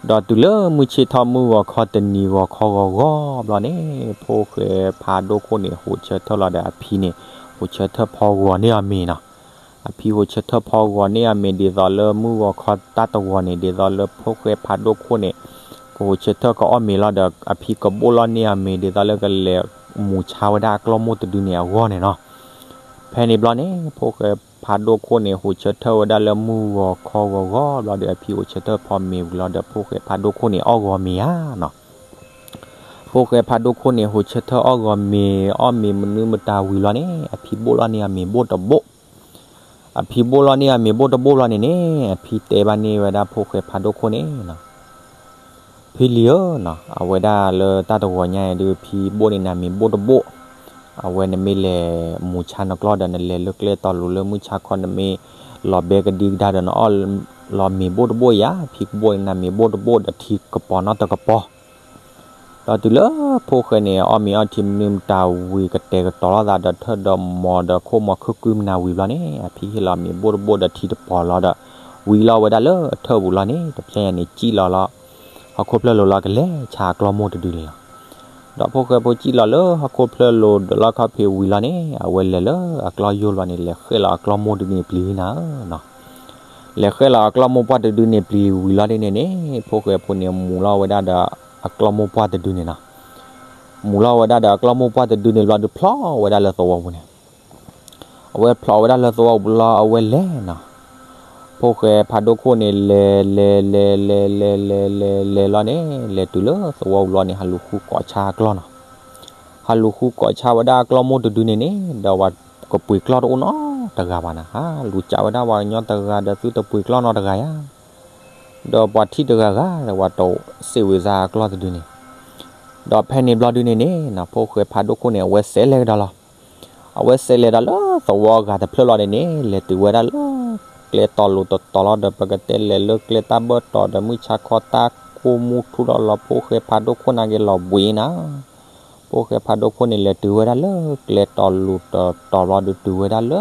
ဒီးတုၤလၢမုၢ်ဆ့ၣ်ထီၣ်မုၢ်ဂီၤခီတနံၤဂီၤခီဂီၤဂီၤဘျီန့ၣ် ဖိၣ်ဃဲဖးဒိၣ်ခိၣ်န့ၣ် ဟိးဆၢထၢၣ်လီၤဒီးအဖံန့ၣ် ဟိးဆၢထၢၣ်ဖီဂီၤန့ၢ်အီၤမ့ၤနီၤ. အဖံဟိးဆၢထၢၣ်ဖီဂီၤန့ၢ်အီၤမ့ၤ ဒ်သိးလၢမုၢ်ဂီၤခီတၢ်တဂီၤန့ၣ် ဒ်သိးလၢဖိၣ်ဃဲဖးဒိၣ်ခိၣ်န့ၣ် ကဟိးဆၢထၢၣ်ကအီၣ်မ့ၤလီၤဒီး အဖံကဘိၣ်လီၤန့ၢ်အီၤမ့ၤ ဒ်သိးလၢကလဲၤမူၤဆါဝဲဒၣ်အကျီၢ်မိၢ်တဒုန့ၣ်အဂီၢ်န့ၣ်နီၤ. ဖဲန့ၣ်ဘျီန့ၣ် ဖိၣ်ဃဲဖးဒိၣ်ခိၣ်န့ၣ် ဟိးဆၢထၢၣ်ဝဲဒၣ်လၢမုၢ်ဂီၤခီဂီၤဂီၤဘျီဒီး အဖံဟိးဆၢထၢၣ်ဖီမ့ၤဝံၤလီၤဒီး ဖိၣ်ဃဲဖးဒိၣ်ခိၣ်န့ၣ် အီၣ်ဂီၤမ့ၤဧါနီၤ. ဖိၣ်ဃဲဖးဒိၣ်ခိၣ်န့ၣ် ဟိးဆၢထၢၣ်အီၣ်ဂီၤမ့ၤ အီၣ်မ့ၤမနုၤမတၤဝံၤလီၤန့ၣ် အဖံဘိၣ်လီၤန့ၢ်အီၤမ့ၤဘိၣ်တဘိၣ် အဖံဘိၣ်လီၤန့ၢ်အီၤမ့ၤဘိၣ်တဘိၣ်လီၤန့ၣ်န့ၣ် အဖံတဲဘၣ်န့ၢ်ဝဲဒၣ်ဖိၣ်ဃဲဖးဒိၣ်ခိၣ်န့ၣ်နီၤ, ဖံလံၤဧၢနီၤ, အဝဲဒၣ်လၢတၢ်တဂီၤညါအံၤဒုး ဖံဘိၣ်န့ၢ်နၤမ့ၤဘိၣ်တဘိၣ်, အဝဲနမ့ၢ်လဲၤမူၤဆါနကျီၢ်ဒီး နလဲၤလၢကျဲတီၤလိၤလၢမုၢ်ဆါခီ နမ့ၢ်လီၤဘဲကဒံကဒါဒီး နအီၣ်လီၤမ့ၤဘိၣ်တဘိၣ်ယါ, ဖံကဘိၣ်န့ၢ်နၤမ့ၤဘိၣ်တဘိၣ်ဒီးထံကပီၤနီတကပီၤ ဒီးတုၤလၢဖိၣ်ဃဲန့ၣ် အီၣ်မ့ၤအီထံမနုၤမတၤဝံၤ ကတဲာ်ကတီၤလိာ်သးဒီးထၢၣ်ဒီးမီၤဒီးခိၣ်မီၤခုၣ်ကုမနၤဝံၤဘျီန့ၣ် အဖံဟ့ၣ်လီၤမ့ၤဘိၣ်တဘိၣ်ဒီးထံတပီၤလီၤဒီး ဝံၤလီၤဝဲဒၣ်လၢအထၢၣ်ပူၤလီၤန့ၣ် တဖျဲညါန့ၣ် စံၣ်လီၤလီၤ ဟီၣ်ခိၣ်ဖျၢၣ်လိၤလီၤ ကလဲၤဆါအကျီၢ်မိၢ်တဒုန့ၣ်လီၤ. ဒီးဖိၣ်ဃဲဖိစံၣ်လီၤလၢဟီၣ်ခိၣ်ဖျၢၣ်လိၤဒီးလီၢ်ခီၣ်ဖံးဝံၤလီၤန့ၣ် အဝဲလဲၤလၢအကျီၢ်ယိၢ်လီၤန့ၣ် လဲၤဃဲၣ်လီၤအကျီၢ်မိၢ်တဒုန့ၣ်ပျံၤနၤဧၢနီၤ. လဲၤဃဲၣ်လီၤအကျီၢ်မိၢ်ပှၢ်တဒုန့ၣ်ပျံၤဝံၤလီၤဒ်န့ၣ်န့ၣ် ဖိၣ်ဃဲဖိန့ၣ်မူၤလီၤဝဲဒၣ်ဒီးအကျီၢ်မိၢ်ပှၢ်တဒုန့ၣ်နီၤ. မူၤလီၤဝဲဒၣ်ဒီးအကျီၢ်မိၢ်ပှၢ်တဒုန့ၣ်ဘျီဒုးဖျိးဝဲဒၣ်လၢသဝီပူၤန့ၣ်, အဝဲဖျိးဝဲဒၣ်လၢသဝီပူၤလီၤ အဝဲလဲၤနီၤ, ဖိၣ်ဃဲဖးဒိၣ်ခိၣ်န့ၣ် လဲၤ လဲၤ လဲၤ လဲၤ လဲၤ လဲၤ လဲၤ လဲၤလီၤန့ၣ် လဲၤတုၤလၢသဝီပူၤလီၤန့ၣ် ဟးလူၤဃုကိးဆါအကျီၢ်နီၤ, ဟးလူၤဃုကိးဆါဝဲဒၣ်အကျီၢ်မိၢ်တဒုန့ၣ်န့ၣ် ဒီးပှၤကပှ့ၤကျီၢ်တအိၣ်နီတဂၤဘၣ်နီၤ, ဟးလူၤကးဝဲဒၣ်ပှၤကညီတဂၤဒီးသုတပှ့ၤကျီၢ်နီတဂၤဧါ, ဒီးပှၤထံၣ်တဂၤဂၤဒီးပှၤတစံးဝံၤစါအကျီၢ်တဒုန့ၣ်, ဒီးဖဲန့ၣ်ဘျီဒုန့ၣ်န့ၣ်နီၤ ဖိၣ်ဃဲဖးဒိၣ်ခိၣ်န့ၣ် အဝဲစဲးလဲၤကဒီးလီၤ. အဝဲစဲးလဲၤဒီးလၢသဝီအဂၤတဖျၢၣ်လီၤန့ၣ်န့ၣ် လဲၤတုၤဝဲဒၣ်လၢ ကျဲတီၤလိၤတတီၤလီၤဒီး ပကတဲလဲၤလၢကျဲတၢ်ဘၢၣ်တီၤဒီး မုၢ်ဆါခီတၢ်ကိၢ်မူထူလီၤလီၤ ဖိၣ်ဃဲဖးဒိၣ်ခိၣ်န့ၣ်က့ၤလီၤဘှံးနၤ, ဖိၣ်ဃဲဖးဒိၣ်ခိၣ်န့ၣ် လဲၤတုၤဝဲဒၣ်လၢကျဲတီၤလိၤတတီၤလီၤဒီး တုၤဝဲဒၣ်လၢ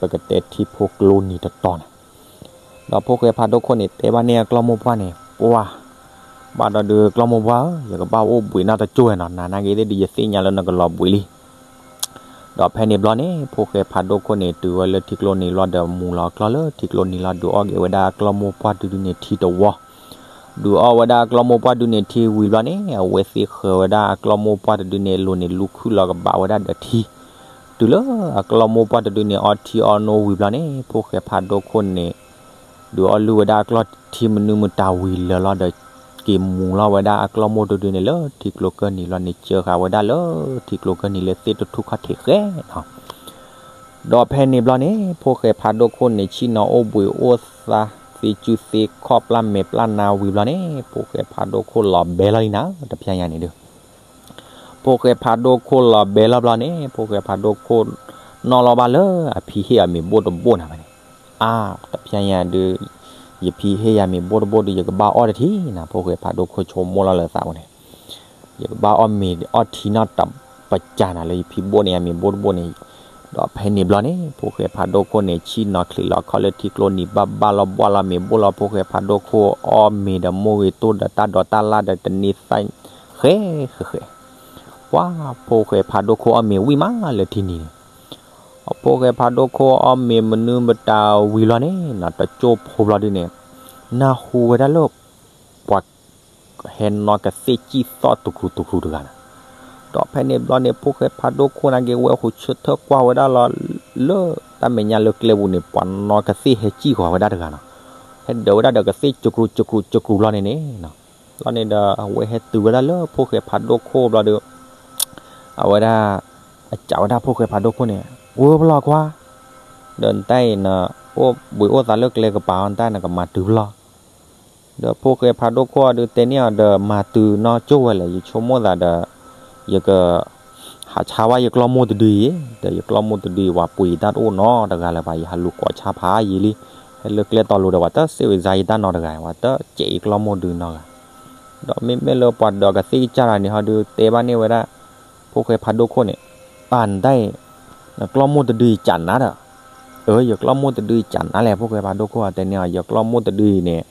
ပကတဲထံဖိကျိနံၤတတီၤန့ၣ် ဒီးဖိၣ်ဃဲဖးဒိၣ်ခိၣ်န့ၣ် တဲဘၣ်န့ၢ်အကျီၢ်မိၢ်ပှၢ်န့ၣ် ပှၢ်, ဘၣ်ဒီးဒုးကျီၢ်မိၢ်ပှၢ်ဧၢ, ယကဘၣ်အိၣ်ဘှံးနီတကၠိၢ်နီၤ, နၤနာ်က့ၤသ့ၣ်ဒုး ယသ့ၣ်ညါလၢနကလီၤဘှံးလံ. ဒီးဖဲန့ၣ်ဘျီန့ၣ် ဖိၣ်ဃဲဖးဒိၣ်ခိၣ်န့ၣ် တုၤဝဲလၢထံကျိနံၤလီၤဒီး မူၤလီၤအကျီၢ်လၢထံကျိနံၤလီၤ ဒုးအီၣ်က့ၤဝဲဒၣ်အကျီၢ်မိၢ်ပှၢ်တဒုန့ၣ်ထံတဝီ ဒုးအီၣ်ဝဲဒၣ်အကျီၢ်မိၢ်ပှၢ်တဒုန့ၣ်ထံဝံၤဘျီန့ၣ် အဝဲသ့ၣ်ဃၢၤဝဲဒၣ်အကျီၢ်မိၢ်ပှၢ်တဒုန့ၣ် အလိၤန့ၣ်လူၤခုၣ်လီၤကဘးဝဲဒၣ်ဒီးထံ, တုၤလၢအကျီၢ်မိၢ်ပှၢ်တဒုန့ၣ် အီထံအီနိဝံၤဘျီန့ၣ် ဖိၣ်ဃဲဖးဒိၣ်ခိၣ်န့ၣ် ဒုးအီၣ်လုၢ်ဝဲဒၣ်အကျီၢ်ထံမနုၤမတၤဝံၤလၢာ်လီၤဒီး က့ၤမူၤလီၤဝဲဒၣ်အကျီၢ်မိၢ်တဒုန့ၣ် လၢထံကျိကၢၢ်နံၤလီၤန့ၣ် ကၢဃာ်ဝဲဒၣ်လၢထံကျိကၢၢ်နံၤလၢသ့ၣ်တထူၣ်ခီၣ်ထံးဃဲနီၤ. ဒီးဖဲန့ၣ်ဘျီန့ၣ် ဖိၣ်ဃဲဖးဒိၣ်ခိၣ်န့ၣ် ဆ့ၣ်နီၤအိၣ်ဘှံးအိၣ်သါ သ့စုသ့ခီၣ်ပျၢ်မဲာ်ပျၢ်နါဝံၤဘျီန့ၣ် ဖိၣ်ဃဲဖးဒိၣ်ခိၣ်လီၤဘဲလီၤလံနၤ တဖျဲညါန့ၣ်ဒုး ဖိၣ်ဃဲဖးဒိၣ်ခိၣ်လီၤဘဲလီၤဘျီန့ၣ် ဖိၣ်ဃဲဖးဒိၣ်ခိၣ် နီၣ်လီၤဘၣ်လၢအဖံဟ့ၣ်အမ့ၤဘိၣ်တဘိၣ်နၤဖဲန့ၣ်, အါ တဖျဲညါဒုး ယဖံဟ့ၣ်ယၤမ့ၤဘိၣ်တဘိၣ်ဒုး ယကဘၣ်အီၣ်တထံၣ်နၤ ဖိၣ်ဃဲဖးဒိၣ်ခိၣ်ဆိကမိၣ်လီၤလၢသးပူၤန့ၣ်, ယကဘၣ်အီၣ်မ့ၤအီထံနီတပစၢ်နၤ လၢယဖံဘိၣ်န့ၢ်ယၤမ့ၤဘိၣ်တဘိၣ်န့ၣ်, ဒီးဖဲန့ၣ်ဘျီန့ၣ် ဖိၣ်ဃဲဖးဒိၣ်ခိၣ်န့ၣ် ဆ့ၣ်နီၤချံးလီၤခီၣ်လၢထံကျိနံၤ ဘၣ်ဘၣ်လီၤဘှါလီၤမ့ၤဘိၣ်လီၤ ဖိၣ်ဃဲဖးဒိၣ်ခိၣ်အီၣ်မ့ၤဒီးမိၢ်ဂ့ၤတိၢ်ဒီးတၢ်ဒိးတၢ်လၢ်ဒီးတန့ၢ်သၣ်ဃဲဃဲဃဲ, ပှၤဖိၣ်ဃဲဖးဒိၣ်ခိၣ်အီၣ်မ့ၤဝံၣ်မးလၢထံနံၤန့ၣ်, ဖိၣ်ဃဲဖးဒိၣ်ခိၣ်အီၣ်မ့ၤမနုၤမတၤဝံၤလီၤန့ၣ် နတကၠိဖိဘျီဒုန့ၣ် နၢ်ဟူဝဲဒၣ်လၢ ပှၤ ဟဲနီၢ်ကသ့ၣ်စံၣ်သီၣ်တကြူးတကြူးတဂၤနၤ, ဒီးဖဲန့ၣ်ဘျီန့ၣ် ဖိၣ်ဃဲဖးဒိၣ်ခိၣ်နာ်က့ၤဝဲဃိးဆၢထၢၣ်ကွၢ်ဝဲဒၣ်လီၤ လၢတၢ်မဲာ်ညါလၢကျဲပူၤန့ၣ် ပှၤနီၢ်ကသ့ၣ်ဟဲစံၣ်ဃီၤဝဲဒၣ်တဂၤနီၤ, ဟဲဒၢးဝဲဒၣ်ဒီးကသ့ၣ်စကြူးစကြူးစကြူးလီၤန့ၣ်န့ၣ်, လီၤန့ၣ်ဒီး အဝဲဟဲတုၤဝဲဒၣ်လၢဖိၣ်ဃဲဖးဒိၣ်ခိၣ်ဘျီဒီး အဝဲဒၣ် အစံးဝဲဒၣ်ဖိၣ်ဃဲဖးဒိၣ်ခိၣ်န့ၣ် ဝဲပလီၢ်ခွါ, ဒီးနတၢ်အံၤန အိၣ်ဘှံးအိၣ်သါလၢကျဲကပၤအီၤ နတၢ်နကမၤတုၤပလီၢ်, ဒီးဖိၣ်ဃဲဖးဒိၣ်ခိၣ်အီၤဒုးတဲန့ၢ်အီၤဒီး မၤတုၤနီၢ်ကၠိဝဲလဲၣ် ယဆိကမိၣ်သးဒီး ယက ဟးဆါဝဲယကျီၢ်မိၢ်တဒုအံၤ, ဒီးယကျီၢ်မိၢ်တဒုအံၤ ပှၤပှ့ၤယတၢ်တအိၣ်နီတဂၤလၢၤဘၣ် ယဟးလူၤကိးဆါဖးယံာ်လံ, ဟဲလၢကျဲတီၤလိၤဒီး ပှၤတစံးဝံၤစါယတၢ်နီတဂၤ ပှၤတစဲးယကျီၢ်မိၢ်ဒုနီတဂၤ, ဒီးမ့မ့ၢ်လၢပှၤဒီးကသ့ၣ်ကစၢ်တဂၤန့ၣ်ဟီဒုးတဲဘၣ်န့ၢ်ဝဲဒၣ် ဖိၣ်ဃဲဖးဒိၣ်ခိၣ်န့ၣ်, အၢ နတၢ်အံၤ နကျီၢ်မိၢ်တဒုအံၤကးနၤဒီး, အၢ ယကျီၢ်မိၢ်တဒုအံၤကးနၤလဲၣ် ဖိၣ်ဃဲဖးဒိၣ်ခိၣ်တဲန့ၢ်အီၤ ယကျီၢ်မိၢ်တဒုအံၤန့ၣ်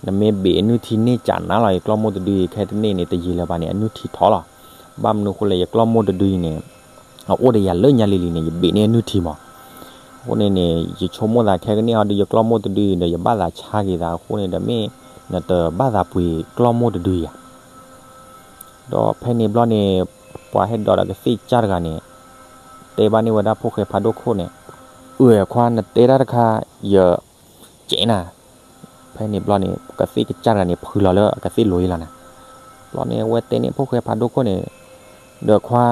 နမ့ၢ်ဘ့ၣ်အနုၢ်ထံန့ၢ်ကးနၤလီၤ ယကျီၢ်မိၢ်တဒုအံၤခဲတန့ၢ်န့ၣ် တယံာ်လၢၤဘၣ်န့ၣ် အနုၢ်ထံထီၣ်လီၤ, ဘၣ်မနုၤအဃိလဲၣ် ယကျီၢ်မိၢ်တဒုအံၤန့ၣ် အအိၣ်ဒီးယၤလၢညါလံၤလံၤန့ၣ် ယဘ့ၣ်န့ၢ်အနုၢ်ထံမး, အဃိန့ၣ်န့ၣ် ယဆိကမိၣ်သးခဲကနံၣ်အီၤဒီး ယကျီၢ်မိၢ်တဒုအံၤဒီး ယဘၣ်သးဆါက့ၤသးအဃိန့ၣ်ဒီး မ့ၢ်နတဘၣ်သးပှ့ၤကျီၢ်မိၢ်တဒုအံၤဧါ ဒီးဖဲန့ၣ်ဘျီန့ၣ် ပှၤဟဲဒိးဒီးကသ့ၣ်ကစၢ်တဂၤန့ၣ် တဲဘၣ်န့ၢ်ဝဲဒၣ်ဖိၣ်ဃဲဖးဒိၣ်ခိၣ်န့ၣ်, အၢ ခွါ နတဲတၢ်တခါ ယ ကဲးနၤ, ဖဲန့ၣ်ဘျီန့ၣ် ကသ့ၣ်ကစၢ်တဂၤန့ၣ် ဖုလီၤလၢအကသ့ၣ်လိၤအံၤလီၤနၤ, ဘျီန့ၣ် အဝဲတဲန့ၢ်ဖိၣ်ဃဲဖးဒိၣ်ခိၣ်န့ၣ်, ဒီးခွါ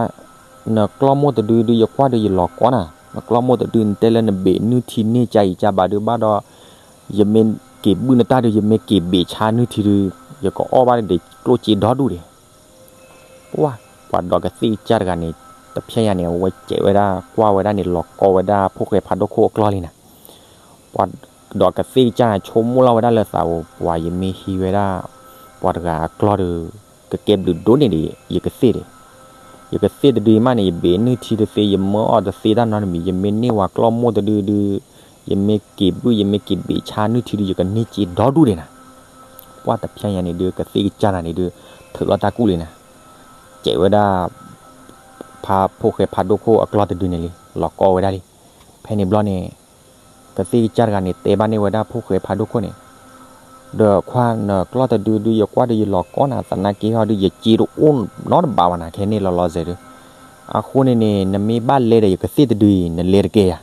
နကျီၢ်မိၢ်တဒုဒုး ယကွၢ်ဒုးယလီၤကီနၤ, နကျီၢ်မိၢ်တဒု နတဲလၢနဘ့ၣ်နုၢ်ထံန့ၢ်ကါအံၤကါဘၣ်ဒုးဘၣ်ဒီး ယမ့ၢ်က့ၤဘုၣ်နတၢ်ဒုး ယမ့ၢ်က့ၤဘ့ၣ်ဆါနုၢ်ထံဒုး ယကအီၣ်ဘၣ်ဒံးကျိၣ်စ့ဒီဒူၣ်ဒံး ပှၤ ပှၤဒီးကသ့ၣ်ကစၢ်တဂၤန့ၣ် တဖျဲညါန့ၣ် အဝဲကဲးဝဲဒၣ် ကွၢ်ဝဲဒၣ်န့ၣ် လီၤကီဝဲဒၣ်ဖိၣ်ဃဲဖးဒိၣ်ခိၣ်အကျီၢ်လံနၤ, ပှၤဒီးကသ့ၣ်ကစၢ်န့ၣ် ဆိကမိၣ်လီၤဝဲဒၣ်လၢသးဧိၤ ပှၤယမ့ၢ်ဟံးဝဲဒၣ် ပှၤတဂၤအကျီၢ်ဒီး ကကဲဘျုးဒိၣ်န့ၢ်ဒံး ယကသ့ၣ်ဒံး, ယကသ့ၣ်တဒုအံၤမးန့ၣ် ယဘ့ၣ်နုၢ်ထံတသ့ ယမၢအီၣ်တသ့တၢ်နီတမံၤ ယမ့ၢ်န့ၢ်ဝဲကျီၢ်မိၢ်တဒုဒုး ယမ့ၢ်က့ၤဘုၣ် ယမ့ၢ်က့ၤဘ့ၣ်ဆါနုၢ်ထံဒုး ယကန့ၢ်စ့ဒီဒူၣ်ဒံးနၤ, ပှၤတဖျဲညါန့ၣ်ဒုး ကသ့ၣ်ကစၢ်တဂၤန့ၣ်ဒုး ထုးလီၤတၢ်ကူၣ်လံနၤ, ကဲးဝဲဒၣ် ဖးဖိၣ်ဃဲဖးဒိၣ်ခိၣ်အကျီၢ်တဒုန့ၣ်လံ လီၤကီဝဲဒၣ်လံ, ဖဲန့ၣ်ဘျီန့ၣ် ကသ့ၣ်ကစၢ်တဂၤန့ၣ် တဲဘၣ်န့ၢ်ဝဲဒၣ်ဖိၣ်ဃဲဖးဒိၣ်ခိၣ်န့ၣ်, ဒီးခွါ နကျီၢ်တဒုဒုး ယကွၢ်ဒုးယလီၤကီနၤ, သနာ်က့ဟီဒုး ယစ့တအိၣ်နီတဘးဘၣ်နၤ ခဲန့ၣ်လီၤလီၤဆဲးဒုး. အဃိန့ၣ်န့ၣ် နမ့ၢ်ဘၣ်လဲဒီးယကသ့ၣ်တဒုအံၤ နလဲတကဲယၤ.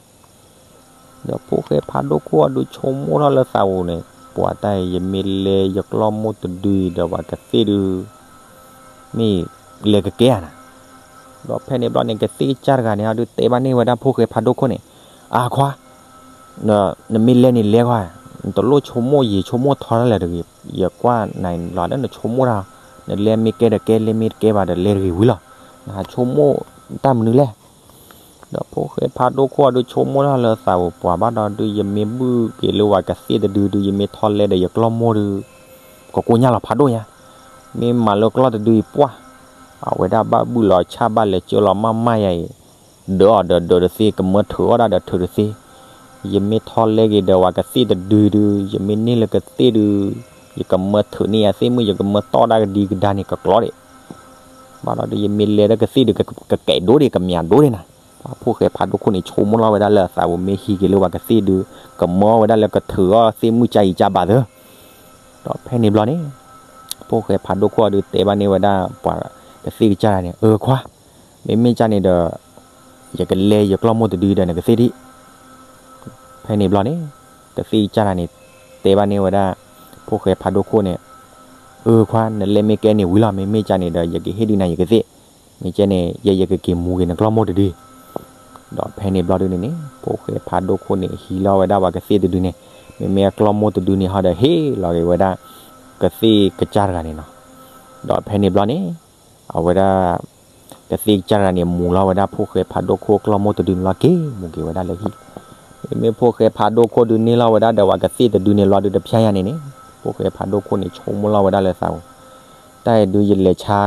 ဒီးဖိၣ်ဃဲဖးဒိၣ်ခိၣ်အီၤဒုး ဆိကမိၣ်ထီၣ်လၢသးဧိၤန့ၣ်, ပှၤတၢ်အံၤ ယမ့ၢ်လဲယကျီၢ်မိၢ်တဒုအံၤဒီးပှၤကသ့ၣ်ဒုး မ့ၢ်လဲကကဲဧါနၤ. ဒီးဖဲန့ၣ်ဘျီန့ၣ် ကသ့ၣ်ကစၢ်တဂၤန့ၣ် ဟီဒုးတဲဘၣ်န့ၢ်ဝဲဒၣ်ဖိၣ်ဃဲဖးဒိၣ်ခိၣ်န့ၣ်, အခွါ နမ့ၢ်လဲန့ၣ်လဲကွၢ်, နတလိၣ်ဆိကမိၣ်ယံာ်ဆိကမိၣ်ထီတၢ်လၢၤတဂ့ၤ, ယကွၢ်နၤလီၤဒီးနဆိကမိၣ်တၢ်, နလဲမ့ၢ်ကဲဒီးကဲ, လဲမ့ၢ်တကဲဘၣ်ဒီးလဲတဂ့ၤဝံၤလီၤ, နဟးဆိကမိၣ်တၢ်မနုၤလဲၣ်. ဒီးဖိၣ်ဃဲဖးဒိၣ်ခိၣ်အီၤဒုး ဆိကမိၣ်ထီၣ်လၢသးဧိၤ ပှၤဘၣ်ဒီးဒုး ယမ့ၢ်ဘုၣ်က့ၤလၢပှၤကသ့ၣ်တဒုဒုး ယမ့ၢ်ထီၣ်လဲဒီးယကျီၢ်မိၢ်ဒုး ကကိညၢ်လီၤဖးဒိၣ်ညါ, မ့ၢ်မၤလၢကျီၢ်တဒုအံၤပှၢ်, အဝဲဒၣ်ဘၣ်ဘုၣ်လီၤဆၣ်ဘၣ်လဲၤကၢလီၤမးမးယၤအံၤ, ဒၢးအီၤဒီးဒၢးတသ့ ကမၢထုးအီၣ်ဒၣ်ဒီးထုးတသ့, ယမ့ၢ်ထီၣ်လဲက့ၤဒီးပှၤကသ့ၣ်တဒုဒုး ယမ့ၢ်န့ၢ်လၢကသ့ၣ်ဒုး ယကမၢထုးန့ၢ်ယသ့ၣ်မုၣ် ယကမၢတီၢ်ဒၣ်ကဒံကဒါန့ၣ် ကကျီဒံး ဘၣ်ဒီးဒုး ယမ့ၢ်လဲဒီးကသ့ၣ်ဒုး ကကဲးဒိဒံး ကမၠးဒိဒံးနၤ. ပှၤဖိၣ်ဃဲဖးဒိၣ်ခိၣ်န့ၣ် ဆိကမိၣ်လီၤဝဲဒၣ်လၢအသးပူၤ မ့ၢ်ဟံးက့ၤလၢပှၤကသ့ၣ်ဒုး ကမၢအီၣ်ဝဲဒၣ်လၢကထုးအီၣ်သ့ၣ်မုၣ်ကၢ်အံၤကၢ်ဘၣ်သၢ. ဒီးဖဲန့ၣ်ဘျီန့ၣ် ဖိၣ်ဃဲဖးဒိၣ်ခိၣ်အီၤဒုး တဲဘၣ်န့ၢ်ဝဲဒၣ်ပှၤကသ့ၣ်ကစၢ်တဂၤန့ၣ်, အၢခွါ, မ့မ့ၢ်ကၢ်န့ၣ်ဒီး ယကလဲယကျီၢ်မိၢ်တဒုဒီးနကသ့ၣ်ဒံး ဖဲန့ၣ်ဘျီန့ၣ် ကသ့ၣ်ကစၢ်တဂၤန့ၣ် တဲဘၣ်န့ၢ်ဝဲဒၣ် ဖိၣ်ဃဲဖးဒိၣ်ခိၣ်န့ၣ်, အၢခွါ နလဲမ့ၢ်ကဲန့ၣ်ဝံၤလီၤ, မ့မ့ၢ်ကၢ်န့ၣ်ဒီး ယကဟ့ၣ်ဒုးနၤယကသ့ၣ်, မ့ၢ်ကဲန့ၣ် ယဲယကက့ၤမူက့ၤနကျီၢ်မိၢ်တဒု. ဒီးဖဲန့ၣ်ဘျီဒုန့ၣ်န့ၣ် ဖိၣ်ဃဲဖးဒိၣ်ခိၣ်န့ၣ် ဟံးလီၤဝဲဒၣ်ပှၤကသ့ၣ်တဒုန့ၣ်, မ့မ့ၢ်အကျီၢ်မိၢ်တဒုန့ၣ်ဟီဒီး ဟ့ၣ်လီၤက့ၤဝဲဒၣ် ကသ့ၣ်ကစၢ်တဂၤန့ၣ်နီၤ. ဒီးဖဲန့ၣ်ဘျီန့ၣ် အဝဲဒၣ် ကသ့ၣ်ကစၢ်တဂၤန့ၣ် မူလီၤဝဲဒၣ်ဖိၣ်ဃဲဖးဒိၣ်ခိၣ်ကျီၢ်မိၢ်တဒုန့ၣ်လီၤက့ၤ, မူက့ၤဝဲဒၣ်လၢဟံၣ်. မ့မ့ၢ်ဖိၣ်ဃဲဖးဒိၣ်ခိၣ်ဒုန့ၢ်လီၤဝဲဒၣ်ဒီးပှၤကသ့ၣ်တဒုန့ၣ်လီၤဒုး တဖျါညါန့ၣ်န့ၣ် ဖိၣ်ဃဲဖးဒိၣ်ခိၣ်န့ၣ် ဆိကမိၣ်လီၤဝဲဒၣ်လၢသးပူၤ, တၢ်အံၤဒုး ယလဲၤဆါ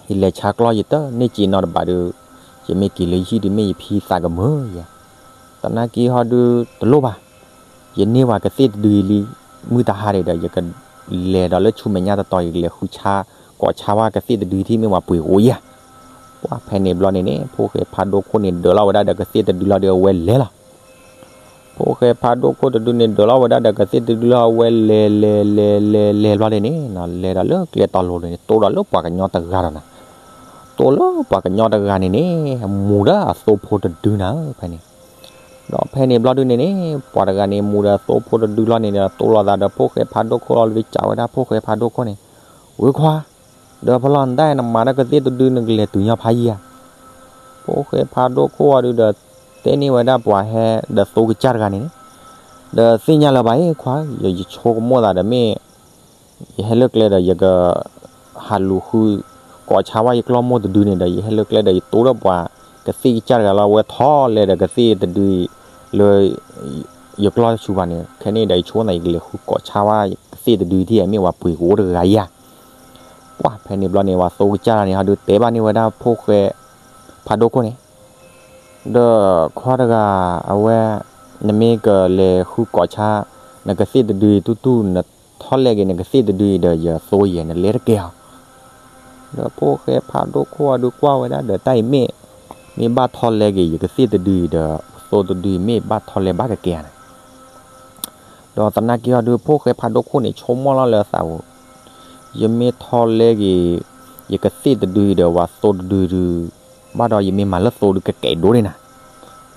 ကျီၢ်ယတန့ၢ်စ့နီတဘးဒုး, ယမ့ၢ်က့ၤလၢယဟံၣ်ဒုးမ့ၢ်ယဖံသးကမၢယၤ, သနာ်က့ဟီဒုးတလိၣ်ဘၣ်, ယန့ၢ်ပှၤကသ့ၣ်တဒုအံၤလံ, မုၢ်တဟါဒံးဒီး ယကလဲၤဒီးလၢဆူမဲာ်ညါတတီၤ ယကလဲၤဃုဆါ ကိးဆါဝဲကသ့ၣ်တဒုထံၣ်မ့ၢ်ပှၤပှ့ၤကအိၣ်ယၤ. ပှၢ်ဖဲန့ၣ်ဘျီန့ၣ်န့ၣ် ဖိၣ်ဃဲဖးဒိၣ်ခိၣ်န့ၣ် ဒၢးလီၤဝဲဒၣ်ဒီးကသ့ၣ်တဒုလီၤဒီးအဝဲလဲၤလီၤ. ဖိၣ်ဃဲဖးဒိၣ်ခိၣ်တဒုန့ၣ် ဒၢးလီၤဝဲဒၣ်ဒီးကသ့ၣ်တဒုလီၤ အဝဲလဲၤလဲၤလဲၤလဲၤလဲၤဘျီဒ်န့ၣ် လဲၤဒီးလၢကျဲတီၤလိၤန့ၣ် တိၢ်ဒီးလၢပှၤကညီတဂၤဒီးနၤ, တိၢ်လၢပှၤကညီတဂၤန့ၣ်န့ၣ် မူဒီးအသိဖိတဒုနၤဧၢ ဖဲန့ၣ်. ဒီးဖဲန့ၣ်ဘျီဒုန့ၣ်န့ၣ် ပှၤတဂၤန့ၣ် မူဒီးအသိဖိတဒုလီၤန့ၣ်ဒီး တိၢ်လိာ်သးဒီးဖိၣ်ဃဲဖးဒိၣ်ခိၣ်လီၤ လၢကးဝဲဒၣ်ဖိၣ်ဃဲဖးဒိၣ်ခိၣ်န့ၣ်, ဝဲခွါ ဒီးဖဲလီၤနတၢ် နမၤတၢ်ကသ့ၣ်တဒု နကလဲၤတုၤညီဖးယံၤဧါ. ဖိၣ်ဃဲဖးဒိၣ်ခိၣ်အီၤဒုးဒီး တဲန့ၢ်ဝဲဒၣ်ပှၤဟဲဒီးသိကစၢ်တဂၤန့ၣ်န့ၣ်, ဒီးသ့ၣ်ညါလၢၤဘၣ်အံၤခွါ, ယဆိကမိၣ်သးဒီးမ့ၢ် ယဟဲလၢကျဲဒီးယက ဟးလူၤဃု ကိးဆါဝဲယကျီၢ်မိၢ်တဒုန့ၣ်ဒီး ယဟဲလၢကျဲဒီးယတိၢ်ဒီးပှၤကသ့ၣ်ကစၢ်တဂၤလီၤ အဝဲထီၣ်လဲဒီးကသ့ၣ်တဒုအံၤ လၢ ယကျီၢ်ဆူဘၣ်န့ၣ် ခဲန့ၣ်ဒီးယဆိကမိၣ်သး ယကလဲၤဃုကိးဆါဝဲကသ့ၣ်တဒုထံၣ် မ့ၢ်ပှၤပှ့ၤကအိၣ်တဂၤယၤ. ပှၢ်ဖဲန့ၣ်ဘျီန့ၣ် ပှၤသိကစၢ်န့ၣ် ဟီဒုးတဲဘၣ်န့ၢ်ဝဲဒၣ်ဖိၣ်ဃဲဖးဒိၣ်ခိၣ်န့ၣ်, ဒီးခွါတဂၤ အဝဲ နမ့ၢ်ကလဲၤဃုကိးဆါ နကသ့ၣ်တဒုအံၤတူၢ်တူၢ် နထီၣ်လဲက့ၤနကသ့ၣ်တဒုအံၤဒီး ယသိယဲ နလဲတကဲဧါ. ဒီးဖိၣ်ဃဲဖးဒိၣ်ခိၣ်အီၤဒုးကွၢ်ဝဲဒၣ်ဒီး တၢ်အံၤမ့ၢ် မ့ၢ်ဘၣ်ထီၣ်လဲက့ၤယကသ့ၣ်တဒုအံၤဒီး သိတဒုအံၤမ့ၢ်ဘၣ်ထီၣ်လဲဘၣ်ကကဲဧါန့ၣ် ဒီးသနာ်က့ဟီဒုး ဖိၣ်ဃဲဖးဒိၣ်ခိၣ်န့ၣ် ဆိကမိၣ်လီၤလၢအသးပူၤ, ယမ့ၢ်ထီၣ်လဲက့ၤ ယကသ့ၣ်တဒုအံၤဒီး ပှၤသိတဒုဒုး ဘၣ်ဒီးယမ့ၢ်မၤလၢသိဒုးကကဲးဒိၣ်န့ၣ်နၤ.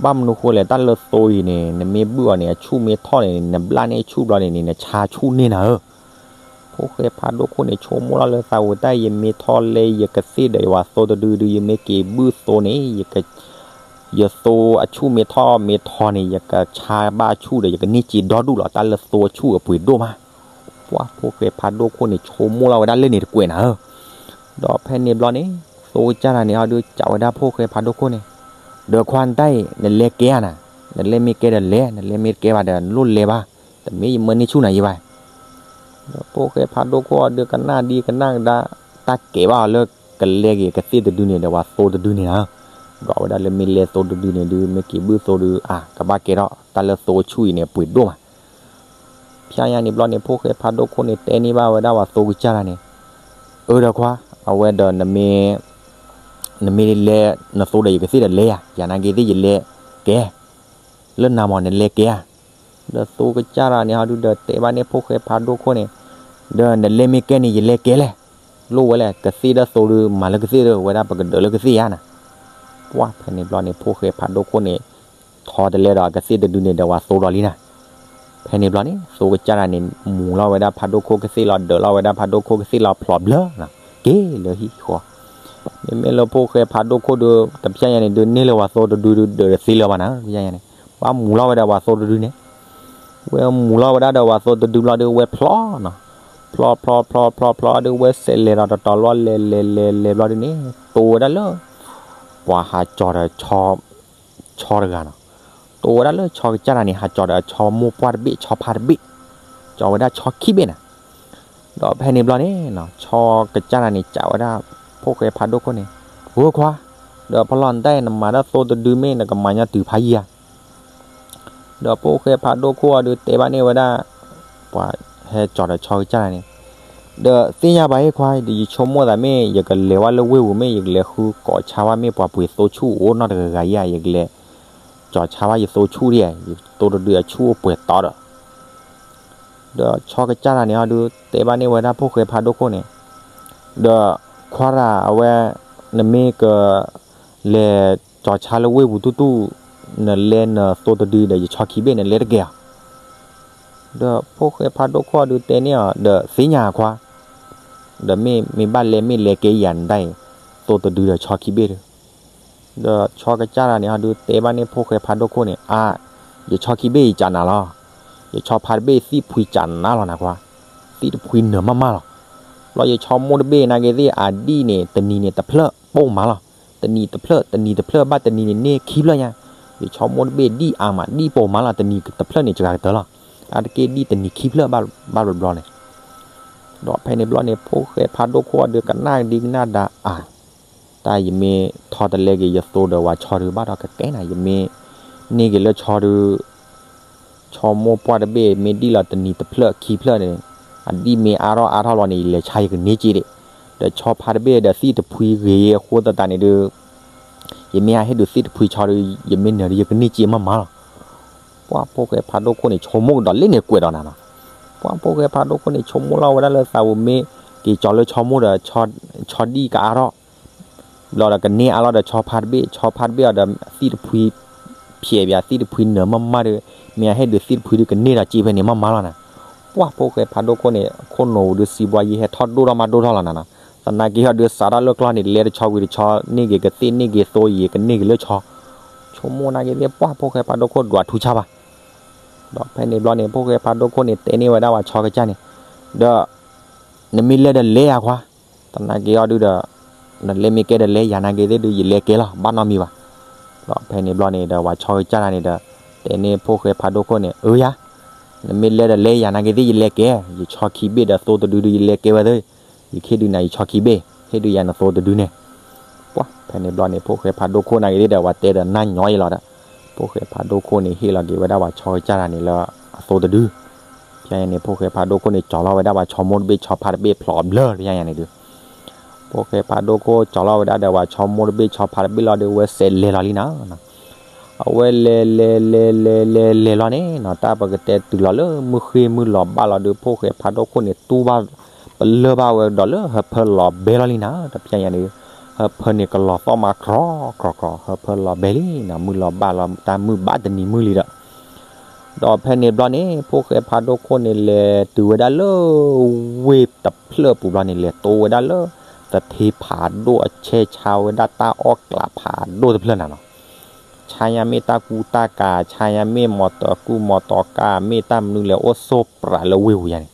ဘၣ်မနုၤဃိလဲၣ် တၢ်လၢသိအံၤန့ၣ် နမ့ၢ်ဘုၣ်အီၤန့ၣ် အဆူၣ်မ့ၢ်ထီၣ်န့ၣ် နဘျၣ်န့ၢ်ဆူၣ်ဘျီန့ၣ်န့ၣ် နဆါဆူၣ်န့ၢ်နၤဧၢ. ဖိၣ်ဃဲဖးဒိၣ်ခိၣ်န့ၣ် ဆိကမိၣ်လီၤလၢသးပူၤ တၢ်ယမ့ၢ်ထီၣ်လဲယကသ့ၣ်ဒီးယပှၤသိတဒုဒုး ယမ့ၢ်က့ၤဘုၣ်သိန့ၣ် ယသိအဆူၣ်မ့ၢ်ထီၣ်မ့ၢ်ထီန့ၣ် ယကဆါဘၣ်ဆူၣ်ဒီး ယကန့ၢ်စ့ဒီဒူၣ်လီၤ တၢ်လၢသိအဆူၣ်အပှ့ၤဒိၣ်မး. ပှၢ်ဖိၣ်ဃဲဖးဒိၣ်ခိၣ်န့ၣ် ဆိကမိၣ်လီၤဝဲဒၣ်လၢန့ၣ်တကွဲးနၤဧၢ. ဒီးဖဲန့ၣ်ဘျီန့ၣ် သိကစၢ်တဂၤန့ၣ် ဟီဒုးကးဝဲဒၣ်ဖိၣ်ဃဲဖးဒိၣ်ခိၣ်န့ၣ်, ဒီးခွါနတၢ်အံၤ နလဲကဲဧါနၤ, နလဲမ့ၢ်ကဲဒီးလဲ, နလဲမ့ၢ်တကဲဘၣ်ဒီး နလိၣ်လဲဘၣ်, တမ့ၢ်ယမၢန့ၢ်ဆူၣ်နၤယံၤဘၣ်. ဒီးဖိၣ်ဃဲဖးဒိၣ်ခိၣ်အီၤဒုးကနၣ်ဒံကနၣ်ကဒါ တၢ်ကဲဘၣ်အီၤလၢကလဲက့ၤကသ့ၣ်တဒုန့ၣ်ဒီး ပှၤသိတဒုန့ၣ်နၤဧၢ. ဒီးဝဲဒၣ်လၢမ့ၢ်လဲသိတဒုန့ၣ်ဒုး မ့ၢ်က့ၤဘုၣ်သိဒုး အါ ကဘၣ်ကဲထီၣ် တၢ်လၢသိအဆူၣ်အံၤန့ၣ် အပှ့ၤဒိၣ်မး. ဖဲညါန့ၣ်ဘျီန့ၣ် ဖိၣ်ဃဲဖးဒိၣ်ခိၣ်န့ၣ် တဲန့ၢ်ဘၣ်ဝဲဒၣ်ပှၤသိကစၢ်တဂၤန့ၣ်, အၢဒီးခွါ, အဝဲဒီး နမ့ၢ်လဲ နသိဒီးယကသ့ၣ်ဒီးလဲယၤ, ယနာ်က့သ့ၣ်ယလဲကဲ, လၢနၤမ့ၢ်နလဲကဲဧါ. ဒီးသိကစၢ်တဂၤန့ၣ်ဟီဒုဒီးတဲဘၣ်န့ၣ်ဖိၣ်ဃဲဖးဒိၣ်ခိၣ်န့ၣ်, ဒီးနလဲၤမ့ၢ်ကဲန့ၣ် ယလဲၤကဲလဲၣ်, လိၣ်ဝဲလဲၣ် ကသ့ၣ်ဒီးသိဒု မၤလၢကသ့ၣ်ဒီး ဝဲဒၣ်ပကဒၢးလၢကသ့ၣ်ယါနၤ. ပှၢ်ဖဲန့ၣ်ဘျီန့ၣ် ဖိၣ်ဃဲဖးဒိၣ်ခိၣ်န့ၣ် ထီတလဲဒီးအကသ့ၣ်တဒုန့ၣ်ဒီးဝၤသိဒီးလံနၤ. ဖဲန့ၣ်ဘျီန့ၣ် သိကစၢ်တဂၤန့ၣ် မူၤလီၤဝဲဒၣ်ဖးဒိၣ်ခိၣ်ကသ့ၣ်လီၤ ဒၢးလီၤဝဲဒၣ်ဖးဒိၣ်ခိၣ်ကသ့ၣ်လီၤဖျိးဘျၢနၤ, က့ၤလၢဟံၣ်ဃီ. မ့မ့ၢ်လၢဖိၣ်ဃဲဖးဒိၣ်ခိၣ်ဒု တဖျဲညါန့ၣ်ဒု န့ၢ်လၢဝၤသိတဒုဒု ဒၢးတသ့လၢၤဘၣ်နၤ တဖျဲညါန့ၣ် ဘၣ်မူၤလီၤဝဲဒၣ်ဝၤသိတဒုန့ၣ်, ဝဲမူၤလီၤဝဲဒၣ်ဒီးဝၤသိတဒုဘျီဒု ဝဲဖျိးနီၤ, ဖျိးဖျိးဖျိးဖျိးဖျိးဒု ဝဲစဲးလဲၤဒီးတတီၤလီၤ လဲၤလဲၤလဲၤလဲၤဘျီဒုန့ၣ် တိဝဲဒၣ်လၢပှၤဟးကၠီၤဒီးဆီတဂၤနီၤ. တိဝဲဒၣ်လၢဆီကစၢ်တဂၤန့ၣ် ဟးကၠီၤဒီးဆီမိၢ်ပှၢ်တဘ့ၣ် ဆီဖါတဘ့ၣ်, ကၠီၤဝဲဒၣ်ဆီခံဘ့ၣ်နၤ. ဒီးဖဲန့ၣ်ဘျီန့ၣ် ဆီကစၢ်တဂၤန့ၣ် စံးဝဲဒၣ် ဖိၣ်ဃဲဖးဒိၣ်ခိၣ်န့ၣ်, ဝဲခွါ, ဒီးဖီလီၤနတၢ်အံၤ နမၤတၢ်သိတဒုမ့ၢ် နကမၤညီတုၤဖးယံၤဧါ. ဒီးဖိၣ်ဃဲဖးဒိၣ်ခိၣ်အီၤဒု တဲဘၣ်န့ၢ်ဝဲဒၣ် ပှၤဟဲကၠီၤဒီးဆီကစၢ်တဂၤန့ၣ်, ဒီးသ့ၣ်ညါဘၣ်ဟ့ၣ်ခွါ, ဒီးယဆိကမိၣ်သးမ့ၢ် ယကလဲၤဝဲလၢဝ့ၢ်ပူၤမ့ၢ် ယကလဲၤဃုကိးဆါဘၣ်မ့ၢ်ပှၤပှ့ၤသိဆူၣ်အိၣ်နီတဂၤဂၤဧါ, ယကလဲၤကၠီၤဆါဘၣ်ယသိဆူၣ်ဒံးဧါ, ယသိတဒုအဆူၣ်အိၣ်ပှဲၤတီဒီး ဒီးဆီကစၢ်တဂၤန့ၣ်ဟီဒု တဲဘၣ်န့ၢ်ဝဲဒၣ်ဖိၣ်ဃဲဖးဒိၣ်ခိၣ်န့ၣ်, ဒီးခွါရၤအဝဲ နမ့ၢ်က လဲၤကၠီၤဆါလၢဝ့ၢ်ပူၤတူၢ်တူၢ်, နလဲနသိတဒုဒီးယဆီခံဘ့ၣ် နလဲတကဲဧါ. ဒီးဖိၣ်ဃဲဖးဒိၣ်ခိၣ်ဒုတဲန့ၢ်အီၤ ဒီးသ့ၣ်ညါခွါ, ဒီးမ့ၢ်မ့ၢ်ဘၣ်လဲၤမ့ၢ်လဲၤကဲယၤနတၢ်အံၤ သိတဒုဒီးဆီခံဘ့ၣ်ဒု. ဒီးဆီကစၢ်တဂၤန့ၣ်ဟီဒု တဲဘၣ်န့ၢ်ဖိၣ်ဃဲဖးဒိၣ်ခိၣ်န့ၣ်, အါ, ယဆီခံဘ့ၣ်ယကးနၤလီၤ. ယဆီဖါတဘ့ၣ်သံၣ်တဖှံကးနၤလီၤနၤခွါ, သံၣ်တဖှံနၢၤမးမးလီၤ. ဘျီယဆီမိၢ်တဘ့ၣ်နာ်က့သ့ၣ် အဒံၣ်န့ၣ် တနံၤန့ၣ်တဖျၢၣ်ပိာ်မးလီၤ. တနံၤတဖျၢၣ် တနံၤတဖျၢၣ်ဘၣ်တနံၤန့ၣ်န့ၢ်ခံဖျၢၣ်ညါ. ယဆီမိၢ်တဘ့ၣ်ဒံၣ်အါမး ဒံၣ်ပိာ်မးလီၤ တနံၤတဖျၢၣ်န့ၣ်စှၤကတၢၢ်လီၤ. အါတက့ၢ်ဒံၣ်တနံၤခံဖျၢၣ်ဘၣ်ဘျီန့ၣ် ဒီးဖဲန့ၣ်ဘျီန့ၣ် ဖိၣ်ဃဲဖးဒိၣ်ခိၣ်အီၤဒုးကနၣ်ဒံကနၣ်ဒါအါ, တၢ်ယမ့ၢ်ထီတလဲက့ၤယသိဒီးဝၤဆီဒုးဘၣ်ဒီးကကဲနၤ, ယမ့ၢ်န့ၢ်က့ၤလၢဆီဒုး ဆီမိၢ်ပှၢ်တဘ့ၣ်မ့ၢ်ဒံၣ်လီၤတနံၤတဖျၢၣ်ခံဖျၢၣ်န့ၣ်, အဒံၣ်မ့ၢ်အါထီၣ်အါထီၣ်လီၤန့ၣ် ယလဲၤဆါယကန့ၢ်စ့ဒံး, ဒီးဆီဖါတဘ့ၣ်ဒီးသံၣ်တဖှံဂ့ၤအဃိသတးန့ၣ်ဒုး ယမ့ၢ်ဟးဟ့ၣ်ဒုးသံၣ်တဖှံဆီဒုး ယမ့ၢ်နၢၤဒုးယကန့ၢ်စ့မးမးလီၤ. ပှၢ်ဖိၣ်ဃဲဖးဒိၣ်ခိၣ်န့ၣ် ဆိကမိၣ်ကဒီးလၢန့ၣ်ကွဲးဒီးနၤနီၤ. ပှၢ်ဖိၣ်ဃဲဖးဒိၣ်ခိၣ်န့ၣ် ဆိကမိၣ်လီၤဝဲဒၣ်လၢသးဝံၤမ့ၢ်က့ၤကၠီၤလၢဆီမိၢ်ဒီး ဆီဒံၣ်ကအါထီၣ် ဘျီဒီးကန့ၢ်အါလီၤဒီးဆီဖါတဘ့ၣ်, ဆီဖါတဘ့ၣ်အီၤဒီးသံၣ်တဖှံ ဖျဲးဘၣ်သံၣ်တဖှံနၢၤမးမးဒီး မ့ၢ်အဟ့ၣ်ဒုးသံၣ်တဖှံဒုးကန့ၢ်ဒီးစ့ဖဲန့ၣ်မးမးလီၤနၤ. ပှၢ်ဖိၣ်ဃဲဖးဒိၣ်ခိၣ်န့ၣ် ခိၣ်နူာ်ပူၤဒုးစံးဘှီယံၤဟဲထီၣ်ဒိၣ်ထီၣ်မးဒိၣ်ထီၣ်လီၤနၤနီၤ. သနာ်က့အီၤဒုးစးထီၣ်လၢကျီၢ်န့ၣ် လဲၤတဆီဝံၤတဆီ န့ၢ်က့ၤကသ့ၣ်န့ၢ်က့ၤသိယံၤကန့ၢ်က့ၤလၢဆီ ဆိကမိၣ်နာ်က့သ့ၣ် ပှၢ်ဖိၣ်ဃဲဖးဒိၣ်ခိၣ်ဒွးထူဆါဘၣ်. ဒီးဖဲန့ၣ်ဘျီန့ၣ် ဖိၣ်ဃဲဖးဒိၣ်ခိၣ်န့ၣ် တဲန့ၢ်ဝဲဒၣ်ဝၤဆီကစၢ်န့ၣ်, ဒီး နမ့ၢ်လဲၤဒီးလဲၤယၤခွါ, သနာ်က့အီၤဒုးဒီး နလဲၤမ့ၢ်ကဲဒီးလဲၤယၤနာ်က့သ့ၣ်ဒုး ယလဲၤကဲလီၤ ဘၣ်နီတမံၤဘၣ်. ဒီးဖဲန့ၣ်ဘျီန့ၣ်ဒီး ဝၤဆီကစၢ်န့ၣ်ဒီး တဲန့ၢ်ဖိၣ်ဃဲဖးဒိၣ်ခိၣ်န့ၣ်, အၢယၤ, နမ့ၢ်လဲၤဒီးလဲၤယၤနာ်က့သ့ၣ် ယလဲၤကဲ, ယဆီခံဘ့ၣ်ဒီးသိတဒုဒုး ယလဲၤကဲဝဲသ့ၣ်, ယကဟ့ၣ်ဒုးနၤယဆီခံဘ့ၣ်, ဟ့ၣ်ဒုးယၤနသိတဒုန့ၣ်. ပှၢ်ဖဲန့ၣ်ဘျီန့ၣ် ဖိၣ်ဃဲဖးဒိၣ်ခိၣ်နာ်က့သ့ၣ်ဒီး ဝၤတဲဒီးနၢ်ညီယံၤလီၤဒီး ဖိၣ်ဃဲဖးဒိၣ်ခိၣ်န့ၣ် ဟ့ၣ်လီၤက့ၤဝဲဒၣ်ဝၤဆီကစၢ်တဂၤန့ၣ်လၢအသိတဒု. ဖဲန့ၣ် ဖိၣ်ဃဲဖးဒိၣ်ခိၣ်န့ၣ် ကၠီၤလီၤဝဲဒၣ်ဝၤဆီမိၢ်တဘ့ၣ်ဆီဖါတဘ့ၣ်ဖျိးဘျၢတဖဲညါန့ၣ်ဒုး ဖိၣ်ဃဲဖးဒိၣ်ခိၣ် ကၠီၤလီၤဝဲဒၣ်ဒီးဝၤဆီမိၢ်တဘ့ၣ်ဆီဖါတဘ့ၣ်လီၤဒီး ဝဲစဲးလဲၤလီၤလံနီၤ. အဝဲလဲၤလဲၤလဲၤလဲၤလဲၤလဲၤလီၤန့ၣ်နီၤ တၢ်ပကတဲတုၤလီၤလၢမုၢ်ဃ့ၢ်မုၢ်လီၤဘၣ်လီၤဒီး ဖိၣ်ဃဲဖးဒိၣ်ခိၣ်န့ၣ် တူၢ်ဘၣ် ပလၢၢ်ဘၣ်ဝဲဒီးလၢဟၢဖၢလီၤဘဲလီၤလံနီၤ တဖဲညါန့ၣ် ဟၢဖၢန့ၣ်ကလီၤသီၣ်မးကြီကြီကြီ ဟၢဖၢလီၤဘဲလံနီၤ မုၢ်လီၤဘၣ်လီၤ တၢ်မုၢ်ဘၣ်တနံၤမုၢ်လံဒီး ဒီးဖဲန့ၣ်ဘျီန့ၣ် ဖိၣ်ဃဲဖးဒိၣ်ခိၣ်န့ၣ် လဲၤတုၤဝဲဒၣ်လၢ ဝ့ၢ်တဖျၢၣ်ပူၤဘျီန့ၣ် လဲၤတိဝဲဒၣ်လၢ သထ့ဖးဒိၣ်အဆဲးဆါဝဲဒၣ်တၢ်အီၣ်ကျးဖးဒိၣ်တဖျၢၣ်နၤနီၤ. ဆါညါမ့ၢ်တၢ်ကူတၢ်ကၤ ဆါညါမ့ၢ်မီတီကူမီတီကၤ မ့ၢ်တၢ်မနုၤလဲၣ် အိၣ်ဆိးပြးလၢဝ့ၢ်ပူၤယါန့ၣ်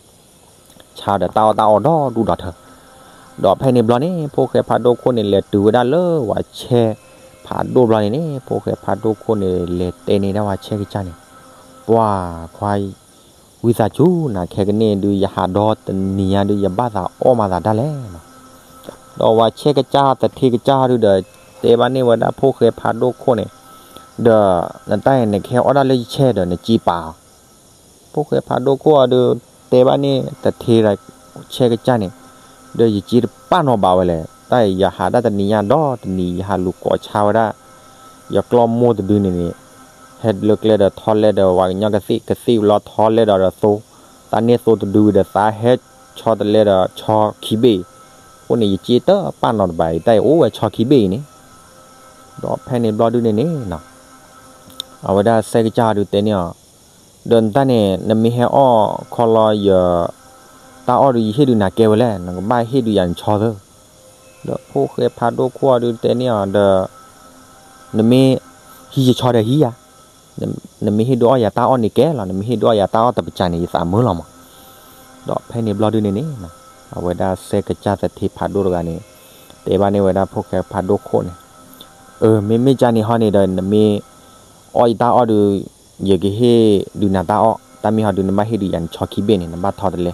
ဆါဒီးတၢ်အီၣ်တၢ်အီဒီဒူၣ်ဒီထၢ ဒီးဖဲန့ၣ်ဘျီန့ၣ် ဖိၣ်ဃဲဖးဒိၣ်ခိၣ်န့ၣ် လဲၤတုၤဝဲဒၣ်လၢဝၤဆဲးဖးဒိၣ်ဘျီန့ၣ်န့ၣ် ဖိၣ်ဃဲဖးဒိၣ်ခိၣ်န့ၣ် လဲၤတဲန့ၢ်ဒၣ်ဝၤဆဲးကစၢ်န့ၣ်, ပှၢ်ခွါ ဝံသးစူၤနၤ ခဲကနံၣ်ဒုး ယဟးဒီတနံၤညါဒုး ယဘၣ်သးအီၣ်မၤသးဒၣ်လဲာ်နီၤ. ဒီးဝၤဆဲးကစၢ်သထ့ကစၢ်ဒုးဒီး တဲဘၣ်န့ၢ်ဝဲဒၣ်ဖိၣ်ဃဲဖးဒိၣ်ခိၣ်န့ၣ်, ဒီးနတၢ်အံၤ နကဟဲအီၣ်ဒၣ်လၢယဆဲးဒီး နစ့ပာ်အီၤ ဖိၣ်ဃဲဖးဒိၣ်ခိၣ်အီၤဒုး တဲဘၣ်န့ၣ်သထ့ဒီးဆဲးကစၢ်န့ၣ်, ဒီးယစ့တပာ်နီၣ်ဘၣ်ဝဲလဲၣ်, တၢ်အံၤယဟးဒၣ်တနံၤညါဒီတနံၤ ယဟးလူၤကိးဆါဝဲဒၣ် ယကျီၢ်မိၢ်တဒုန့ၣ်န့ၣ်, ဟဲလၢကျဲဒီးထီလဲဒီး ဝၤကညီကသ့ၣ်ကသ့ၣ်လီၤထီလဲဒီးဒီးသိ, သးန့ၢ်သိတဒုဝံၤဒီး သးဟဲဆီတလဲဒီးဆီခံဘ့ၣ်အံၤ, အဃိန့ၣ် ယစ့တပာ်နီၤတဘၣ်အံၤ တၢ်အံၤအိၣ်ဝဲဆီခံဘ့ၣ်အံၤန့ၣ်, ဒီးဖဲန့ၣ်ဘျီဒုန့ၣ်န့ၣ် အဝဲဒၣ်စဲကစၢ်ဒုးတဲန့ၢ်အီၤ, ဒီးနတၢ်န့ၣ် နမ့ၢ်ဟဲအီၣ်ခီလီၤယတၢ်အီၣ်ဒုး ယဟ့ၣ်ဒုးနၤကဲဝဲလဲၣ်, နကဘၣ်ဟ့ၣ်ဒုးယၤနဆီသၢ, ဒီးဖိၣ်ဃဲဖးဒိၣ်ခိၣ်အီၤဒုးတဲန့ၢ်အီၤဒီး နမ့ၢ်ဟံးယဆီဒီးဟံးယၤ, နမ့ၢ်ဟ့ၣ်ဒုးအီၣ်ယၤတၢ်အီၣ်န့ၣ်ကဲလီၤ, နမ့ၢ်ဟ့ၣ်ဒုးအီၣ်ယၤတၢ်အီၣ်တပစၢန့ၣ် ယသးမုာ်လီၤမး, ဒီးဖဲန့ၣ်ဘျီဒုန့ၣ်န့ၣ် အဝဲဒၣ်စဲကစၢ်သထ့ဖးဒိၣ်တဂၤန့ၣ် တဲဘၣ်န့ၢ်ဝဲဒၣ်ဖိၣ်ဃဲဖးဒိၣ်ခိၣ်န့ၣ်, အၢ မ့မ့ၢ်ကန့ၣ်ဟီန့ၣ်ဒီး နမ့ၢ်အီၣ်ယတၢ်အီၣ်ဒုး ယကဟ့ၣ်ဒုးနၤတၢ်အီၣ်, တၢ်မ့ၢ်ဟီဒုး နဘၣ်ဟ့ၣ်ဒုးယၤနဆီခံဘ့ၣ်န့ၣ် နဘၣ်ထီတလဲ,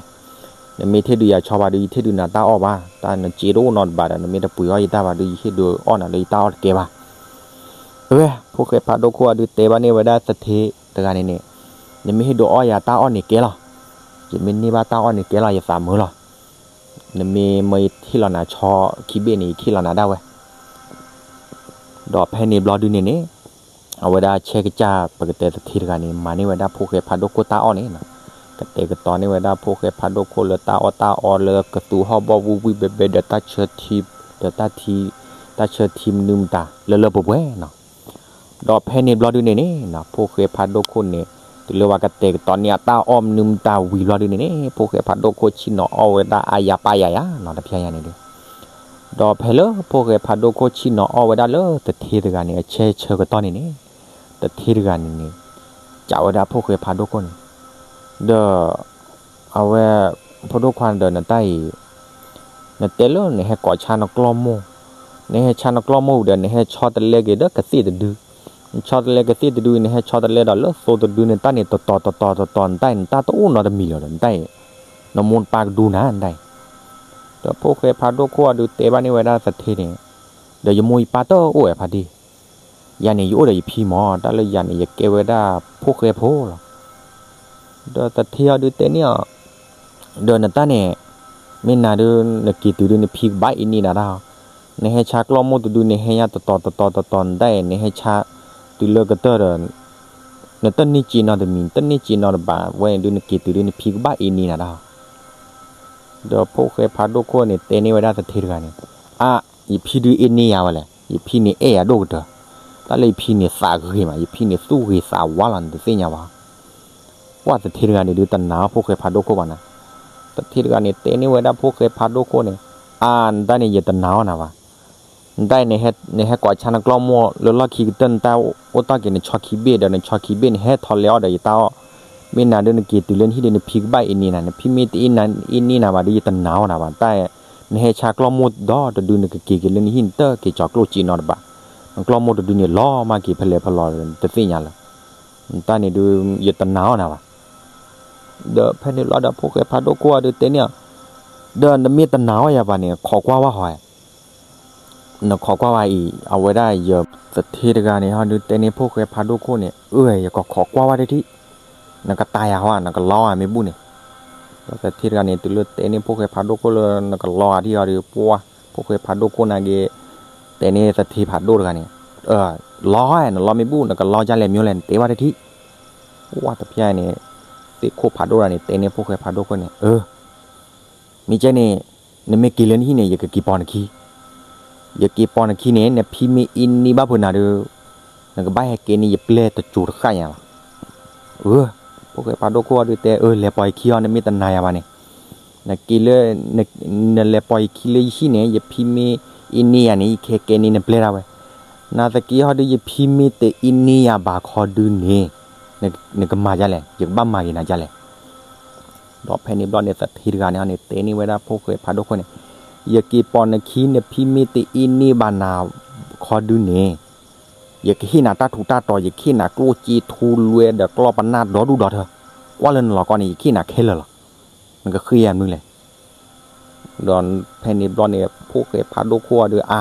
နမ့ၢ်ထ့ၣ်ဒုးယၤဆီဘၣ်ဒုး ယထ့ၣ်ဒုးနၤတၢ်အီၣ်ဘၣ်, တၢ်နစ့တအိၣ်နီတဘၣ်ဒီး နမ့ၢ်တပှ့ၤအီၣ်ယတၢ်ဘၣ်ဒုး ယဟ့ၣ်ဒုးအီၣ်နၤလၢယတၢ်အီၣ်တကဲဘၣ်. အဝဲ ဖိၣ်ဃဲဖးဒိၣ်ခိၣ်အီၤဒုးတဲဘၣ်န့ၢ်ဝဲဒၣ်သထ့တဂၤန့ၣ်န့ၣ်, နမ့ၢ်ဟ့ၣ်ဒုးအီၣ်ယၤတၢ်အီၣ်န့ၣ်ကဲလီၤ, ယမ့ၢ်န့ၢ်ဘၣ်တၢ်အီၣ်န့ၣ်ကဲလီၤ ယသးမုာ်လီၤ, နမ့ၢ်မၢယထ့ၣ်လီၤနၤဆီခံဘ့ၣ်န့ၣ် ယထ့ၣ်လီၤနၤဒၣ်ဝဲ ဒီးဖဲန့ၣ်ဘျီဒုန့ၣ်န့ၣ်, အဝဲဒၣ်ဆဲကစၢ်ပကတဲသထ့တဂၤန့ၣ် မၤန့ၢ်ဝဲဒၣ်ဖိၣ်ဃဲဖးဒိၣ်ခိၣ်တၢ်အီၣ်န့ၣ်, ကတဲာ်ကတီၤန့ၢ်ဝဲဒၣ်ဖိၣ်ဃဲဖးဒိၣ်ခိၣ်လၢတၢ်အီၣ်တၢ်အီလၢကသူဟီၣ်ဘီၣ်ဝံၣ်ဝံၣ်ဘဲဘဲဒီးတၢ်ဆၢထံ, ဒီးတၢ်ဆၢထံမနုၤမတၤလၢလၢပှဲၤပှဲၤနီၤ, ဒီးဖဲန့ၣ်ဘျီဒုန့ၣ်န့ၣ် ဖိၣ်ဃဲဖးဒိၣ်ခိၣ်န့ၣ် တုၤလၢဝဲကတဲာ်ကတီၤန့ၢ်အတၢ်အီၣ်မနုၤမတၤဝံၤဘျီဒုန့ၣ်န့ၣ် ဖိၣ်ဃဲဖးဒိၣ်ခိၣ်ဆ့ၣ်နီၤအီၣ်ဝဲဒၣ်အါယၤပာ်ယၤယၤနီၤ တဖျဲညါန့ၣ်ဒု ဒီးဖဲလၢဖိၣ်ဃဲဖးဒိၣ်ခိၣ်ဆ့ၣ်နီၤအီၣ်ဝဲဒၣ်လၢသထ့တဂၤန့ၣ် အဆဲဆၢကတီၢ်န့ၣ်န့ၣ်, သထ့တဂၤန့ၣ်န့ၣ် ကးဝဲဒၣ်ဖိၣ်ဃဲဖးဒိၣ်ခိၣ်န့ၣ်, ဒီး အဝဲ ဖိဒိၣ်ခွါဒီးနတၢ်အံၤ နတဲလၢနဟဲကိးဆါနကျီၢ်မိၢ်, နဟဲဆါနကျီၢ်မိၢ်ဝံၤဒီး နဟဲဆီတလဲက့ၤဒီးကသ့ၣ်တဒု, နဆီတလဲကသ့ၣ်တဒု နဟဲဆီတလဲဒီးလၢသိတဒု နတၢ်န့ၣ်တတီၤတတီၤတတီၤ နတၢ်အံၤ နတၢ်တအိၣ်နီတမံၤလၢၤဒီး နတၢ်အံၤ နမိၢ်နပၢ်ကဒူနၤ နတၢ်အံၤ, ဒီးဖိၣ်ဃဲဖးဒိၣ်ခိၣ်အဒုးတဲဘၣ်န့ၢ်ဝဲဒၣ်သထ့န့ၣ်, ဒီးယမိၢ်ယပၢ်တအိၣ်ဝဲဖါတံၢ်, ယၤန့ၣ် ယအိၣ်ဒီးယဖံမၢ် တၢ်လၢယၤန့ၣ် ယကဲဝဲဒၣ်ဖိၣ်ဃဲဖိလီၤ. ဒီးသထ့အီၤဒုးတဲန့ၢ်အီၤ, ဒီးနတၢ်န့ၣ် မ့ၢ်နၤဒုး နက့ၤတုၤဒုး နဖံကဘၣ်အ့န့နၤတၢ်, နဟဲဆါကျီၢ်မိၢ်တဒု နဟဲညါတတီၤတတီၤတတီၤ နတၢ်အံၤ နဟဲဆါတုၤလၢကတၢၢ်ဒီး နတန့ၢ်စ့နီတမံၤ နတန့ၢ်စ့နီတဘၣ် ဝဲန့ၣ်ဒုး နက့ၤတုၤဒုး နဖံကဘၣ်အ့န့နၤတၢ်. ဒီးဖိၣ်ဃဲဖးဒိၣ်ခိၣ်န့ၣ် တဲန့ၢ်ဝဲဒၣ်သထ့တဂၤန့ၣ်, အါ, ယဖံဒုးအ့န့ယၤဝဲလဲၣ်, ယဖံန့ၣ်အဲၣ်ယၤဒိၣ်ကတၢၢ်, တၢ်လၢယဖံန့ၣ်သးဂ့ၤမး ယဖံန့ၣ်သူၣ်ဂ့ၤသးဝါလီၤ နတသ့ၣ်ညါဘၣ်. ပှၢ်သထ့တဂၤန့ၣ်ဒုး တနာ်အီၤဖိၣ်ဃဲဖးဒိၣ်ခိၣ်ဘၣ်နၤ. သထ့တဂၤန့ၣ် တဲန့ၢ်ဝဲဒၣ်ဖိၣ်ဃဲဖးဒိၣ်ခိၣ်န့ၣ်, အါ, နတၢ်န့ၣ် ယတနာ်အီၤနၤဘၣ်. နတၢ်အံၤ နဟဲကိးဆါနကျီၢ်မိၢ်လၢလီၢ်ခံကတၢၢ် နတၢ်အိၣ်တ့ၢ်က့ၤနဆီခံဘ့ၣ်ဒီး နဆီခံဘ့ၣ် နဟဲထီၣ်လဲၤအီၣ်ဒီးယတၢ်အီၣ်, မ့ၢ်နၤဒုး နက့ၤတုၤလၢနဟံၣ်ဒုး နဖံကဘၣ်အ့န့နၤ, နဖံမ့ၢ်တအ့န့နၤဘၣ်ဒုး ယတနာ်အီၤနၤဘၣ်. တၢ်အံၤ နဟဲဆါကျီၢ်မိၢ်ဒီတဒု နကက့ၤက့ၤလၢနဟံၣ် နတက့ၤကၠီၤကျိၣ်စ့နီတဘၣ်. နကျီၢ်မိၢ်တဒုန့ၣ် လီၤမၢ်က့ၤဖဲလဲၣ်ဖဲလဲၣ် နတသ့ၣ်ညါလၢၤ. နတၢ်န့ၣ်ဒုး ယတနာ်အီၤနၤဘၣ်. ဒီးဖဲန့ၣ်ဘျီဒီး ဖိၣ်ဃဲဖးဒိၣ်ခိၣ်အဒုးတဲန့ၢ်အီၤ, ဒီးနမ့ၢ်တနာ်အီၤယၤဘၣ်န့ၣ် ခိးကွၢ်ဝဲဟီဧါ. နခိးကွၢ်ဝဲအံၤ အဝဲဒၣ်ယသထ့တဂၤန့ၣ် ဟီဒုးတဲန့ၢ်ဖိၣ်ဃဲဖးဒိၣ်ခိၣ်န့ၣ်, အၢ ယကခိးကွၢ်ဝဲတထံၣ်, နကတၤယၤဟီ နကလီၤဧါမ့ၢ်ဘူၣ်န့ၣ်. ဒီးသထ့တဂၤန့ၣ် တုၤလၢတဲန့ၢ်ဖိၣ်ဃဲဖးဒိၣ်ခိၣ်လၢနကလီၤဧါထံၣ်အီၤဒီး ပှၢ် ဖိၣ်ဃဲဖးဒိၣ်ခိၣ်န့ၣ်က့ၤ တဲန့ၢ်သထ့ဖးဒိၣ်တဂၤန့ၣ်, လီၤဧါ နလီၤမ့ၢ်ဘူၣ် နကလီၤဒ်လဲၣ်မ့ၢ်လဲၣ် နတဲဘၣ်တထံၣ်. ပှၢ်တဖျဲန့ၣ် သ့ၣ်ခိၣ်ဖးဒိၣ်တဂၤန့ၣ် တဲန့ၢ်ဖိၣ်ဃဲဖးဒိၣ်ခိၣ်န့ၣ်, အၢ မ့ၢ်ကဲန့ၣ် နမ့ၢ်က့ၤလၢနဟံၣ်န့ၣ် ယကက့ၤပိာ်နခံ, ယက့ၤပိာ်နခံန့ၣ် နဖံမ့ၢ်အ့န့ဘၣ်ဖုးနၤဒီး နကဘၣ်ဟဲကဲန့ၢ်ယပျဲၢ်တစိၤတဃၣ်ညါလီၤ. အၢ ဖိၣ်ဃဲဖးဒိၣ်ခိၣ်အဒုးတဲ အၢ လဲၤပိာ်ယခံအီၤ နမ့ၢ်တနာ်ယၤဘၣ်န့ၣ်, နက့ၤလၢ နလဲၤပိာ်ယခံလၢယဟံၣ်န့ၣ် ယဖံမ့ၢ်အ့န့ယၤန့ၣ် ယကဟဲကဲန့ၢ်နပျဲၢ်ဒၣ်ဝဲ, နာ်သက့ဟီဒုး ယဖံမ့ၢ်တအ့န့ယၤဘၣ်ခီဒုးန့ၣ် နကမၤဒ်လဲၣ်, ယကဘၣ်မၤက့ၤနၤဒ်လဲၣ်. ဒီးဖဲန့ၣ်ဘျီန့ၣ် သထ့တဂၤန့ၣ်န့ၣ် တဲန့ၢ်ဝဲဒၣ်ဖိၣ်ဃဲဖးဒိၣ်ခိၣ်န့ၣ်, ယက့ၤပိာ်နခံ နဖံမ့ၢ်တအ့န့ဘၣ်နၤခီဒုးန့ၣ်, ယကဟ့ၣ်နၤတၢ်ထူးတၢ်တီၤ ယကဟ့ၣ်နၤကျိၣ်စ့ထူလွဲဒီးကျီၢ်ပနၢ်ဒီဒူၣ်ဒီထၢ, ကွၢ်လၢနလီၤကီန့ၣ် ယကဟ့ၣ်နၤခဲလၢာ်လီၤ. နကဃ့ယၤမနုၤလဲၣ်. ဒီးဖဲန့ၣ်ဘျီန့ၣ် ဖိၣ်ဃဲဖးဒိၣ်ခိၣ်အဒုးအါ,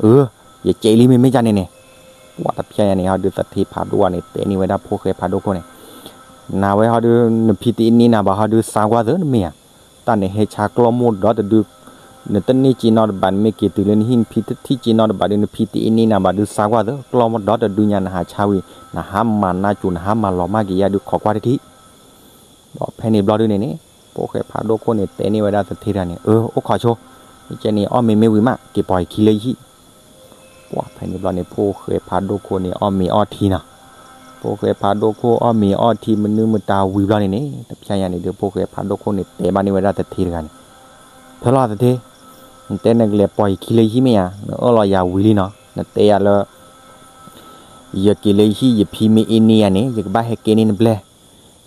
အၢ ယကဲလံမ့မ့ၢ်ကန့ၣ်န့ၣ်, ပှၢ်တဖျဲညါန့ၣ် ဟီဒုးသထ့ဖးဒိၣ်န့ၣ် တဲန့ၢ်ဝဲဒၣ်ဖိၣ်ဃဲဖးဒိၣ်ခိၣ်န့ၣ်, နၤဝဲဟီဒုး နဖံတအ့န့နၤဘၣ်ဟီဒုး စါကွၢ်သၢနမ့ၢ်ဧါ, တၢ်နဟဲဆါကျီၢ်မိၢ်ဒီတဒု နတန့ၢ်စ့နီတဘး နမ့ၢ်က့ၤတုၤလၢနဟံၣ် နဖံတထံၣ်စ့နီတဘးဒုး နဖံတအ့န့ၢ်နၤဘၣ်ဒုး သါကွၢ်သၢ ကျီၢ်မီၢ်ဒီတဒုညါ နဟးဆါဝံၤ နဟးမၤနါစိၤ နဟးမၤလီၤမၢ်က့ၤယၤဒုး ခိးကွၢ်တထံၣ်. ဒီးဖဲန့ၣ်ဘျီဒုန့ၣ်န့ၣ် ဖိၣ်ဃဲဖးဒိၣ်ခိၣ်န့ၣ် တဲန့ၢ်ဝဲဒၣ်သထ့တဂၤန့ၣ် အၢ အိၣ်ခိးဆိ, မ့ၢ်ကဲန့ၣ် အီၣ်မ့ၤမ့ၢ်ဝံၤမး က့ၤပိာ်ယခံလၢယဟံၣ်. ပှၢ်ဖဲန့ၣ်ဘျီန့ၣ် ဖိၣ်ဃဲဖးဒိၣ်ခိၣ်န့ၣ် အီၣ်မ့ၤအီၣ်ထံနီၤ. ဖိၣ်ဃဲဖးဒိၣ်ခိၣ်အီၣ်မ့ၤအီၣ်ထံ မနုၤမတၤဝံၤဘျီန့ၣ်န့ၣ် တဖျဲညါန့ၣ်ဒုး ဖိၣ်ဃဲဖးဒိၣ်ခိၣ်န့ၣ် တဲဘၣ်န့ၢ်ဝဲဒၣ်သထ့တဂၤန့ၣ်, ဖဲလီၤသထ့, နတဲနကလဲၤပိာ်ယခံလၢယဟံၣ်မ့ၢ်ဧါ, နအၢၣ်လီၤယၤဝံၤလံနီၤ, နတဲယၤလၢ ယက့ၤလၢယဟံၣ် ယဖံမ့ၢ်အ့န့ၢ်ယၤန့ၣ် ယကဘၣ်ဟဲကဲန့ၢ်နပျဲၢ်,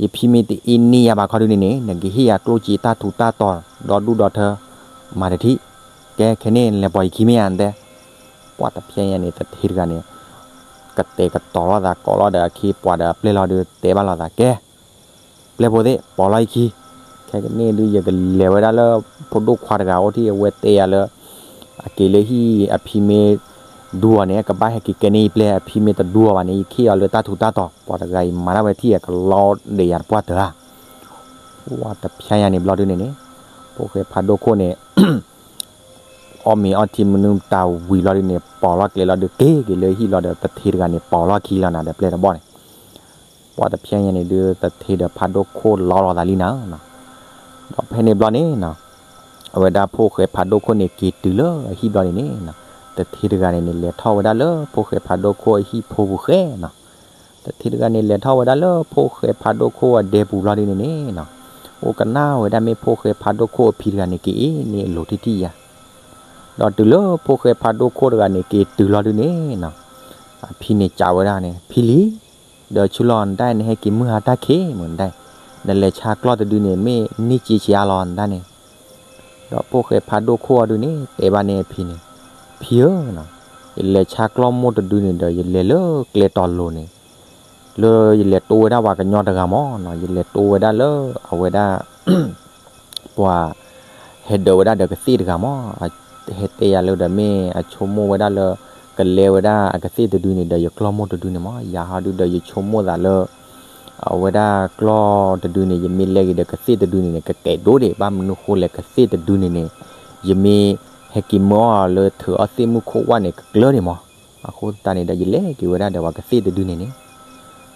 ယဖံမ့ၢ်တအ့န့ၢ်ယၤဘၣ်ခီဒုန့ၣ်န့ၣ် နကဟ့ၣ်ယၤကျိၣ်စ့တၢ်ထူးတၢ်တီၤ ဒီဒူၣ်ဒီထၢ မၤတထံၣ်, ကဲခဲန့ၣ် နလဲၤပိာ်ယခံမ့ၢ်ဧါ နတဲ. ပှၢ်တဖျဲညါန့ၣ် သထ့တဂၤန့ၣ် ကတဲာ်ကတီၤလိာ်သးကိးလီၤဒီးအခ့အပှၤဒီးအပျဲၢ်လီၤဒုး တဲဘၣ်လိာ်သး ကဲ ပျဲၢ်ဖိသ့ၣ် ပိာ်လီၤယခံ, ခဲကနံၣ်ဒုး ယကလဲၤဝဲဒၣ်လၢ ဖိဒိၣ်ခွါတဂၤအိၣ်ထံၣ် အဝဲတဲယၤလၢ အက့ၤလၢဟံၣ်အဖံမ့ၢ်ဒူအီၤန့ၣ် ကဘၣ်ဟဲက့ၤကဲန့ၢ်ယပျဲၢ်, အဖံမ့ၢ်တဒူအီၤဘၣ်န့ၣ် ယကဟ့ၣ်အီၤလၢတၢ်ထူးတၢ်တီၤ, ပှၤတဂၤအံၤမၤတၢ်ဝဲထံၣ် ကလီဒဲးယၤတပှၢ်တၢၢ်ဧါ. ပှၢ်တဖျဲညါန့ၣ်ဘျီဒုန့ၣ်န့ၣ် ဖိၣ်ဃဲဖးဒိၣ်ခိၣ်န့ၣ် အီၣ်မ့ၤအီၣ်ထံမနုၤတၢ်ဝံၤဘျီဒုန့ၣ် ပိာ်လီၤကျဲလီၤဒုး က့ၤက့ၤလၢဟံၣ်လီၤဒီး သထ့တဂၤန့ၣ် ပိာ်လီၤခံလီၤနၤဒီးပျဲၢ်တဘီန့ၣ်, ပှၢ်တဖျဲညါန့ၣ်ဒုး သထ့ဒီးဖးဒိၣ်ခိၣ်လီလီၤသးလံနၤ. ဒီးဖဲန့ၣ်ဘျီန့ၣ် အဝဲဒၣ်ဖိၣ်ဃဲဖးဒိၣ်ခိၣ်န့ၣ် က့ၤတုၤလၢအဟံၣ်ဘျီန့ၣ်န့ၣ် သထ့တဂၤန့ၣ်န့ၣ် လဲၤထီၣ်ဝဲဒၣ်လၢဖိၣ်ဃဲဖးဒိၣ်ခိၣ်အဟံၣ်ဖိပူၤဃဲနီၤ. သထ့တဂၤန့ၣ် လဲၤထီၣ်ဝဲဒၣ်လၢဖိၣ်ဃဲဖးဒိၣ်ခိၣ်အဒဲပူၤဘျီဒုန့ၣ်န့ၣ်နီၤ, အိၣ်ကနၣ်ဝဲဒၣ်မ့ၢ်ဖိၣ်ဃဲဖးဒိၣ်ခိၣ်အဖံတဂၤန့ၣ် က့ၤအ့ၣ်န့ၢ်အလိၤထံထံယၤ ဒီးတုၤလၢဖိၣ်ဃဲဖးဒိၣ်ခိၣ်တဂၤန့ၣ် က့ၤတုၤလီၤဒုန့ၣ်နီၤ, အဖံန့ၣ်စံးဝဲဒၣ်န့ၣ် ဖံလံၤ, ဒီးဆူလီၤနဒၣ် နဟဲက့ၤမုၢ်ဟါတၢ်ခံးမ့ၢ်နဒၣ်, နလဲၤဆါကျီၢ်တဒုန့ၣ် မ့ၢ်န့ၢ်စ့ဆံးအါလီၤနဒၣ်န့ၣ်. ဒီးဖိၣ်ဃဲဖးဒိၣ်ခိၣ်အီၤဒုန့ၣ် တဲဘၣ်န့ၢ်အဖံန့ၣ်, ဖံဧၢ, ယလဲၤဆါကျီၢ်မိၢ်တဒုန့ၣ်ဒီး ယလဲၤလၢကျဲတီၤလိၤန့ၣ် လၢယလဲၤတိဝဲဒၣ်ပှၤကညီတဂၤမးနီၤ, ယလဲၤတိဝဲဒၣ်လၢအဝဲဒၣ် ပှၤ ဟဲဒၢးဝဲဒၣ်ဒီးကသ့ၣ်တဂၤမး, ဟဲတဲယၤလၢဒီးမ့ၢ်အဆိကမိၣ်ဝဲဒၣ်လၢ ကလဲဝဲဒၣ်အကသ့ၣ်တဒုန့ၣ်ဒီး ယကျီၢ်မိၢ်တဒုန့ၣ်မး, ယၤဟီဒုဒီးယဆိကမိၣ်သးလၢ အဝဲဒၣ်ကျီၢ်တဒုန့ၣ် ယမ့ၢ်လဲက့ၤဒီးကသ့ၣ်တဒုန့ၣ်န့ၣ် ကကဲဒိၣ်ဒံး, ဘၣ်မနုၤဃိလဲၣ် ကသ့ၣ်တဒုန့ၣ်န့ၣ် ယမ့ၢ်ဟဲက့ၤမၢအီၣ်လၢထုးအီၣ်သ့ၣ်မုၢ်ခိၣ်ဝၣ်န့ၣ် ကကျၢၤဒံးမး, အဃိသတးန့ၣ်ဒီး ယလဲက့ၤဝဲဒၣ်ဒီးပှၤကသ့ၣ်တဒုန့ၣ်န့ၣ်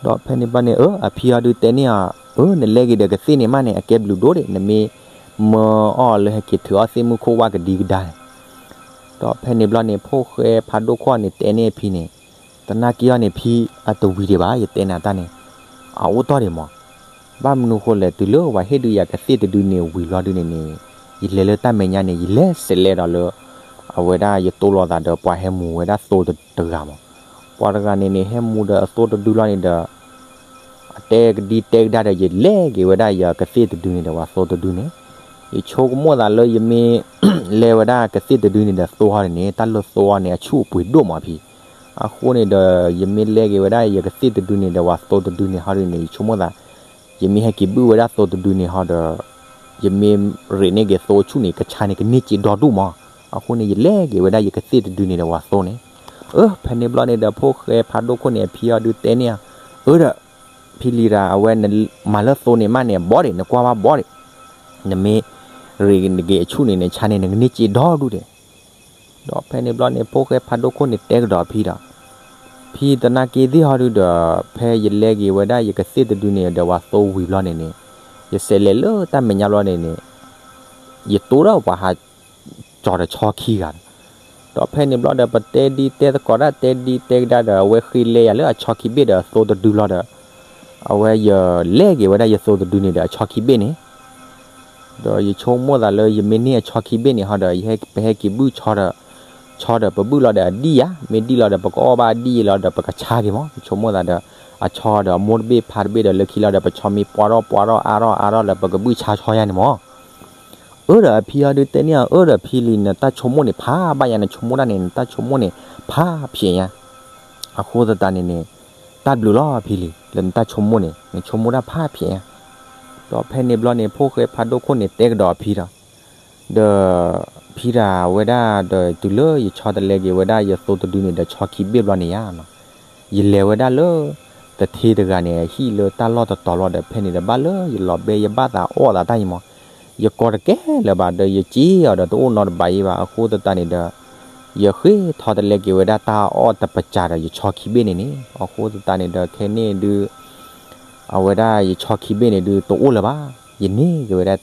ဒီးဖဲန့ၣ်ဘျီန့ၣ် အၢ အဖံအီၤဒုတဲန့ၢ်အီၤ, အၢ နလဲက့ၤဒီးကသ့ၣ်န့ၣ်မးန့ၣ် အကဲဘျုးဒိၣ်ဒံး, နမ့ၢ်မၢအီၣ်လၢဟဲက့ၤထုးအီၣ်သ့ၣ်မုၢ်ခိၣ်ဝၣ်ကဒံကဒါန့ၣ်. ဒီးဖဲန့ၣ်ဘျီန့ၣ် ဖိၣ်ဃဲဖးဒိၣ်ခိၣ်န့ၣ် တဲန့ၢ်အဖံန့ၣ်, သနာ်က့အီၤန့ၣ် ဖံအတဝံၤဒံးဘၣ် ယတဲနၤတၢ်န့ၣ်, အအိၣ်တီၢ်ဒံးမး, ဘၣ်မနုၤဃိလဲၣ် တုၤလၢပှၤဟ့ၣ်ဒုးယၤကသ့ၣ်တဒုန့ၣ်ဝံၤဘျီဒုန့ၣ်န့ၣ်, ယလဲၤလၢတၢ်မဲာ်ညါန့ၣ် ယလဲၤစဲးလဲၤဒီးလၢ အဝဲဒၣ်ယတိလိာ်သးဒီးပှၤဟဲမူဝဲဒၣ်သိတဂၤမး, ပှၤတဂၤန့ၣ်န့ၣ် ဟဲမူဒီးအသိတဒုလီၤန့ၣ်ဒီး အတဲကဒံတဲကဒါဒီး ယလဲက့ၤဝဲဒၣ်ယကသ့ၣ်တဒုန့ၣ်ဒီးပှၤသိတဒုန့ၣ်, ယဆိကမိၣ်သးလၢယမ့ၢ်လဲဝဲဒၣ်ကသ့ၣ်တဒုန့ၣ်ဒီးသိဟီန့ၣ်န့ၣ် တၢ်လၢသိအီၤန့ၣ် အဆူၣ်အပှ့ၤဒိၣ်မးဖံ, အဃိန့ၣ်ဒီး ယမ့ၢ်လဲက့ၤဝဲဒၣ်ယကသ့ၣ်တဒုန့ၣ်ဒီးပှၤသိတဒုန့ၣ်ဟီဒုန့ၣ် ယဆိကမိၣ်သး ယမ့ၢ်ဟဲက့ၤဘုၣ်ဝဲဒၣ်သိတဒုန့ၣ်ဟီဒီး ယမ့ၢ်ရ့းန့ၢ်က့ၤသိအဆူၣ်န့ၣ် ကဆါန့ၣ် ကန့ၢ်စ့ဒီဒူၣ်မး, အဃိန့ၣ် ယလဲက့ၤဝဲဒၣ်ယကသ့ၣ်တဒုန့ၣ်ဒီးပှၤသိန့ၣ်, အၢ ဖဲန့ၣ်ဘျီန့ၣ်ဒီး ဖိၣ်ဃဲဖးဒိၣ်ခိၣ်န့ၣ် အဖံအီၤဒုတဲန့ၢ်ဧါ, အၢဒီး ဖံလံၤဒၣ် အဝဲနမၤလၢသိန့ၣ်မးန့ၣ် အဘီဒံး နကွၢ်ဘၣ်ဘီဒံး, နမ့ၢ်ရ့းန့ၢ်က့ၤအဆူၣ်န့ၣ် နဆါန့ၣ် နကန့ၢ်စ့ဒီဒူၣ်ဒံး ဒီးဖဲန့ၣ်ဘျီန့ၣ် ဖိၣ်ဃဲဖးဒိၣ်ခိၣ်န့ၣ် တဲကဒီးအဖံဒီး, ဖံသနာ်က့သ့ၣ်ဟီဒုဒီး ဖဲယလဲက့ၤဝဲဒၣ်ယကသ့ၣ်တဒုန့ၣ်ဒီးပှၤသိဝံၤဘျီန့ၣ်န့ၣ်, ယစဲးလဲၤလၢတၢ်မဲာ်ညါဘျီန့ၣ်န့ၣ်, ယတိဒီးပှၤဟး ကၠီၤဒီးဆီခံဂၤဒီး, ဒီးဖဲန့ၣ်ဘျီဒီး ပတဲဒ်တဲသကိးတၢ် တဲဒ်တဲကဒါဒီး အဝဲဃ့လဲယၤလၢအဆီခံဘ့ၣ်ဒီးအသိတဒုလီၤဒီး, အဝဲယလဲက့ၤဝဲဒၣ်ယသိတဒုန့ၣ်ဒီးအဆီခံဘ့ၣ်န့ၣ် ဒီးယဆိကမိၣ်သးလၢယမ့ၢ်န့ၢ်အဆီခံဘ့ၣ်န့ၣ်ဟီဒီး ယဟဲ ပဟဲက့ၤဘုၣ်ဆီဒီး, ဆီဒီးပဘုၣ်လီၤဒီးအဒံၣ်ယၤ, မ့ၢ်ဒံၣ်လီၤဒီးပကအီၣ်ဘၣ်အဒံၣ်ယၤလီၤဒီးပကဆါက့ၤမး, ယဆိကမိၣ်သးဒီး, အဆီဒီးအမိၢ်တဘ့ၣ်ဖါတဘ့ၣ်ဒီးလၢခံလီၤဒီး ပဆီမ့ၢ်ပှၤထီၣ်ပှၤထီၣ်အါထီၣ်အါထီၣ်လၢပကဘုၣ်ဆါဆီယၤန့ၣ်မး, အၢဒီးအဖံအီၤဒုတဲန့ၢ်အီၤ အၢဒီးဖံလံၤ နတၢ်ဆိကမိၣ်န့ၣ် ဖးဘၣ်ယၤ နဆိကမိၣ်တၢ်န့ၣ် နတၢ်ဆိကမိၣ်န့ၣ် ဖးဖျဲးညါ အဃိသတးန့ၣ်န့ၣ်, တၢ်ဘျုးလီၤဖံလံၤ လၢနတၢ်ဆိကမိၣ်န့ၣ် နဆိကမိၣ်တၢ်ဖးဖျဲးညါ, ဒီးဖဲန့ၣ်ဘျီန့ၣ် ဖိၣ်ဃဲဖးဒိၣ်ခိၣ်န့ၣ် တဲကဒီးအဖံဒီး, ဒီးဖံဒၣ်ဝဲဒၣ်ဒီး တုၤလၢယဆီတလဲက့ၤဝဲဒၣ်ယသိတဒုန့ၣ်ဒီး ဆီခံဘ့ၣ်ဘျီန့ၣ်ယါ, ယလဲၤဝဲဒၣ်လၢ သထ့တဂၤန့ၣ် အဟံၣ်လၢတၢ်လီၢ်တတီၤလီၤဒီး ဖဲန့ၣ်ဒီးဘၣ်လၢယလီၤဘဲ ယဘၣ်သးအီၣ်သးတၢ်အံၤမး, ယကိးတကဲလၢၤဘၣ်ဒီး ယစ့အီၤဒီးတအိၣ်နီတဘ့ၣ်အံၤဘၣ်. အဃိသတးန့ၣ်ဒီး ယဃ့ထီၣ်တလဲက့ၤဝဲဒၣ်တၢ်အီၣ်တပစၢ်ဒီးယဆီခံဘ့ၣ်န့ၣ်န့ၣ်, အဃိသတးန့ၣ်ဒီး ခဲန့ၣ်ဒုး အဝဲဒၣ်ယဆီခံဘ့ၣ်န့ၣ်ဒုးတအိၣ်လၢၤဘၣ်. ယန့ၢ်က့ၤဝဲဒၣ်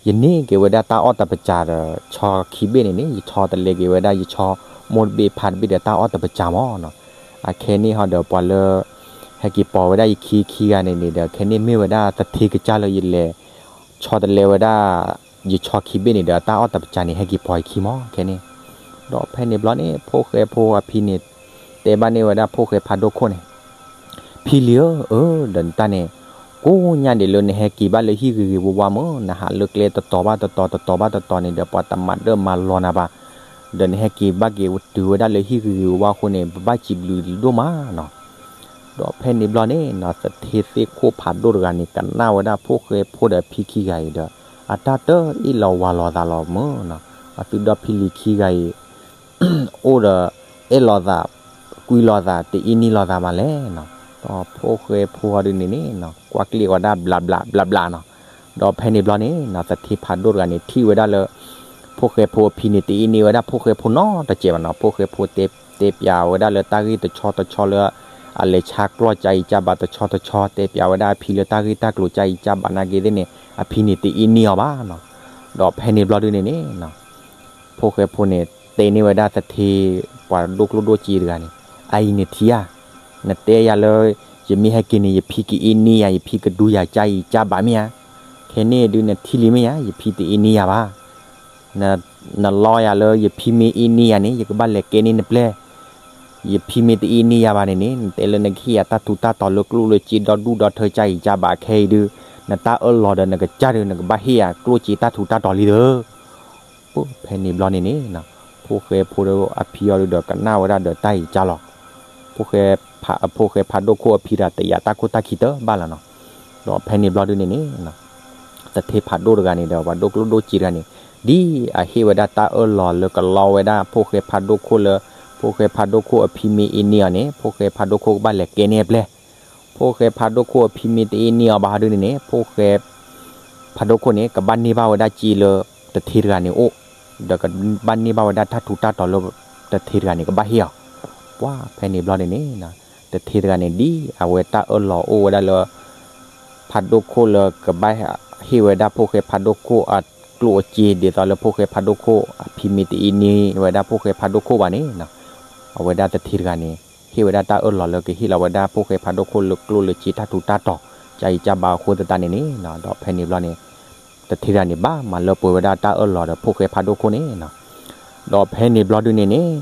ယန့ၢ်က့ၤဝဲဒၣ်တၢ်အီၣ်တပစၢ်ဒီးဆီခံဘ့ၣ်န့ၣ်န့ၣ် ယဆီတလဲက့ၤဝဲဒၣ်ယဆီမိၢ်တဘ့ၣ်ဖါတဘ့ၣ်ဒီးတၢ်အီၣ်တပစၢ်မၢ်နီၤ. အခဲန့ၣ်ဟီဒီးပှၤလၢ ဟဲက့ၤပိာ်ဝဲဒၣ်ယခံခံဂၤန့ၣ်န့ၣ်ဒီး ခဲန့ၣ်မ့ၢ်ဝဲဒၣ်သထ့ကစၢ်လၢယလဲၤ ဆီတလဲဝဲဒၣ် ယဆီခံဘ့ၣ်န့ၣ်ဒီး အတၢ်အီၣ်တပစၢ်န့ၣ် ဟဲက့ၤပိာ်ယခံမၢ်ခဲန့ၣ်. ဒီးဖဲန့ၣ်ဘျီန့ၣ် ဖိၣ်ဃဲဖိအဖံန့ၣ် တဲဘၣ်န့ၢ်ဝဲဒၣ်ဖိၣ်ဃဲဖးဒိၣ်ခိၣ်န့ၣ်, ဖံလံၤဧၢ, အၢ ဒီးနတၢ်န့ၣ် ကိးညါဒံးလၢနဟဲက့ၤဘၣ်လၢဟံၣ်ဂ့ၤဂ့ၤဝါဝါမၢ်, နဟးလၢကျဲတတီၤဘၣ်တတီၤ တတီၤဘၣ်တတီၤန့ၣ်ဒီး ပှၤတမၤဒၢၣ်မၤလီၤနၤဘၣ်, ဒီးနဟဲက့ၤဘၣ်က့ၤတုၤဝဲဒၣ်လၢဟံၣ်ဂ့ၤဂ့ၤဝါဝါအဃိန့ၣ် ပဘၣ်စံးဘျုးဒိၣ်မးနီၤ. ဒီးဖဲန့ၣ်ဘျီန့ၣ်နီၤ သထ့သ့ၣ်ခိၣ်ဖးဒိၣ်တဂၤန့ၣ် ကနၣ်ဝဲဒၣ်ဖိၣ်ဃဲဖိဒီးဖံခံဂၤအံၤဒီး အတၢ်တအ့ၣ်လိာ်ဝၤလိာ်သးလီၤမၢ်နီၤ. အသုဒီဖံလံၤခံဂၤအံၤ အိၣ်ဒီး အဲၣ်လိာ်သး ကွံလိာ်သး တအ့ၣ်န့ၢ်လိာ်သးမးလဲၣ်နီၤ. ဒီးဖိၣ်ဃဲဖိအီၤဒုန့ၣ်န့ၣ်နီၤ ကွၢ်ကျ့ၣ်ဝဲဒၣ်ဘျးဘျးဘျးဘျးနီၤ. ဒီးဖဲန့ၣ်ဘျီန့ၣ်နီၤ သထ့ဖးဒိၣ်တဂၤန့ၣ် ထံၣ်ဝဲဒၣ်လၢ ဖိၣ်ဃဲဖိအဖံန့ၣ် တအ့ၣ်န့ၢ်ဝဲဒၣ်ဖိၣ်ဃဲဖိနီတစဲးဘၣ်နီၤ. ဖိၣ်ဃဲဖိတဲ တဲပျးဝဲဒၣ်လၢတၢ်ဂ့ၢ်တဆီတဆီလၢ အလဲၤဆါကျီၢ်ကၢ်အံၤကၢ်ဘၣ်တဆီတဆီ တဲပျးဝဲဒၣ်အဖံလၢတၢ်ဂ့ၢ်တၢ်ကျိၤကၢ်အံၤကၢ်ဘၣ်နာ်က့သ့ၣ်န့ၣ် အဖံန့ၣ်တအ့ၣ်န့ၢ်အီၤဘၣ်နီၤ. ဒီးဖဲန့ၣ်ဘျီဒုန့ၣ်န့ၣ်နီၤ ဖိၣ်ဃဲဖိန့ၣ် တဲန့ၢ်ဝဲဒၣ်သထ့ ပှၤဒိၣ်ကျိၣ်ဒိၣ်စ့တဂၤန့ၣ်, အအံၤန့ၣ်ထံဧါ, နတဲယၤလၢ ယမ့ၢ်ဟဲက့ၤန့ၣ် ယဖံကအ့ၣ်န့ၢ်ယၤ ယဖံကဒူယၤကၢ်အံၤကၢ်ဘၣ်မ့ၢ်ဧါ. ခဲန့ၣ်ဒုးနထံၣ်လံမ့ၢ်ဧါ, ယဖံတအ့ၣ်န့ၢ်ယၤဘၣ်. နလီယၤလၢယဖံမ့ၢ်အ့ၣ်န့ၢ်ယၤန့ၣ် ယကဘၣ်လဲၤကဲန့ၢ်နပျဲၢ် ယဖံမ့ၢ်တအ့ၣ်န့ၢ်ယၤဘၣ်န့ၣ်န့ၣ် နတဲလၢနကဟ့ၣ်ယၤတၢ်ထူးတၢ်တီၤလၢကျိၣ်လၢစ့ဒီဒူၣ်ဒီထၢကၢ်အံၤကၢ်ဘၣ်ခဲအံၤဒုး နတၢ်အၢၣ်လီၤဒီးနကစၢ်ဒုး နကဘၣ်ဟ့ၣ်ယၤကျိၣ်စ့တၢ်ထူးတၢ်တီၤလံဒီး ဖဲန့ၣ်ဘျီန့ၣ်န့ၣ် ဖိၣ်ဃဲဖိအဖံအီၤဒုဒီးကနၣ်ဝဲဒၣ်ဒီးတၢ်အံၤကၢ်လီၤ. ဖိၣ်ဃဲဖိအဖိၣ်ဃဲဖးဒိၣ်ခိၣ်အဖံဒီးတယာ်တၢ်ခိၣ်တၢ်ခံတဘၣ်လီၤနီၤ. ဒီးဖဲန့ၣ်ဘျီဒုန့ၣ်န့ၣ် သထ့ဖးဒိၣ်တဂၤန့ၣ်ဒီးပှၤဒိၣ်ကျိၣ်ဒိၣ်စ့တဂၤန့ၣ် ဒ်အဟ့ၣ်ဝဲဒၣ်တၢ်အၢၣ်လီၤလၢကလီဝဲဒၣ်ဖိၣ်ဃဲဖးဒိၣ်ခိၣ်လၢ ဖိၣ်ဃဲဖးဒိၣ်ခိၣ်အဖံမ့ၢ်အ့ၣ်န့ၢ်အီၤန့ၣ် ဖိၣ်ဃဲဖးဒိၣ်ခိၣ်ကဘၣ်လဲၤကဲန့ၢ်အပျဲၢ် ဖိၣ်ဃဲဖးဒိၣ်ခိၣ်အဖံမ့ၢ်တအ့ၣ်န့ၢ်အီၤဘၣ်ဟီဒုန့ၣ်န့ၣ် ဖိၣ်ဃဲ ဖးဒိၣ်ခိၣ်န့ၣ် ကဘၣ်န့ၢ်ဘၣ်ဝဲဒၣ်စ့လၢ သထ့တဂၤန့ၣ်အိၣ်, ဒီးကဘၣ်န့ၢ်ဘၣ်ဝဲဒၣ်တၢ်ထူးတၢ်တီၤလၢ သထ့တဂၤန့ၣ် ကဘၣ်ဟ့ၣ်အီၤ. ပှၤဖဲန့ၣ်ဘျီန့ၣ်န့ၣ် သထ့တဂၤန့ၣ် ဒ်အဝဲတၢ်အၢၣ်လီၤအိၣ်ဝဲဒၣ်လၢ ဖးဒိၣ်ခိၣ်လၢကဘၣ်ဟ့ၣ်ဝဲဒၣ်ဖိၣ်ဃဲဖးဒိၣ်ခိၣ်အကျိၣ်အစ့ ဒ်သိးလၢဖိၣ်ဃဲဖးဒိၣ်ခိၣ်အဖံမ့ၢ်တအ့ၣ်န့ၢ်ဝဲဒၣ်ဖိၣ်ဃဲဖးဒိၣ်ခိၣ်ဘၣ်န့ၣ် အဝဲဒၣ်သထ့တဂၤန့ၣ် ဟ့ၣ်ဝဲဒၣ်တၢ်အၢၣ်လီၤလၢကဟ့ၣ်လီၤဝဲဒၣ်ဖိၣ်ဃဲဖးဒိၣ်ခိၣ်လၢကျိၣ်လၢစ့တၢ်ထူးတၢ်တီၤ ကၢ်အံၤကၢ်ဘၣ်အဃိသတးန့ၣ်န့ၣ် ဒီးဖဲန့ၣ်ဘျီန့ၣ် သထ့တဂၤန့ၣ် ဘၣ်မၤလၢပှဲၤဝဲဒၣ်တၢ်အၢၣ်လီၤဒီးဖိၣ်ဃဲဖးဒိၣ်ခိၣ်န့ၣ်နီၤ. ဒီးဖဲန့ၣ်ဘျီဒုန့ၣ်န့ၣ်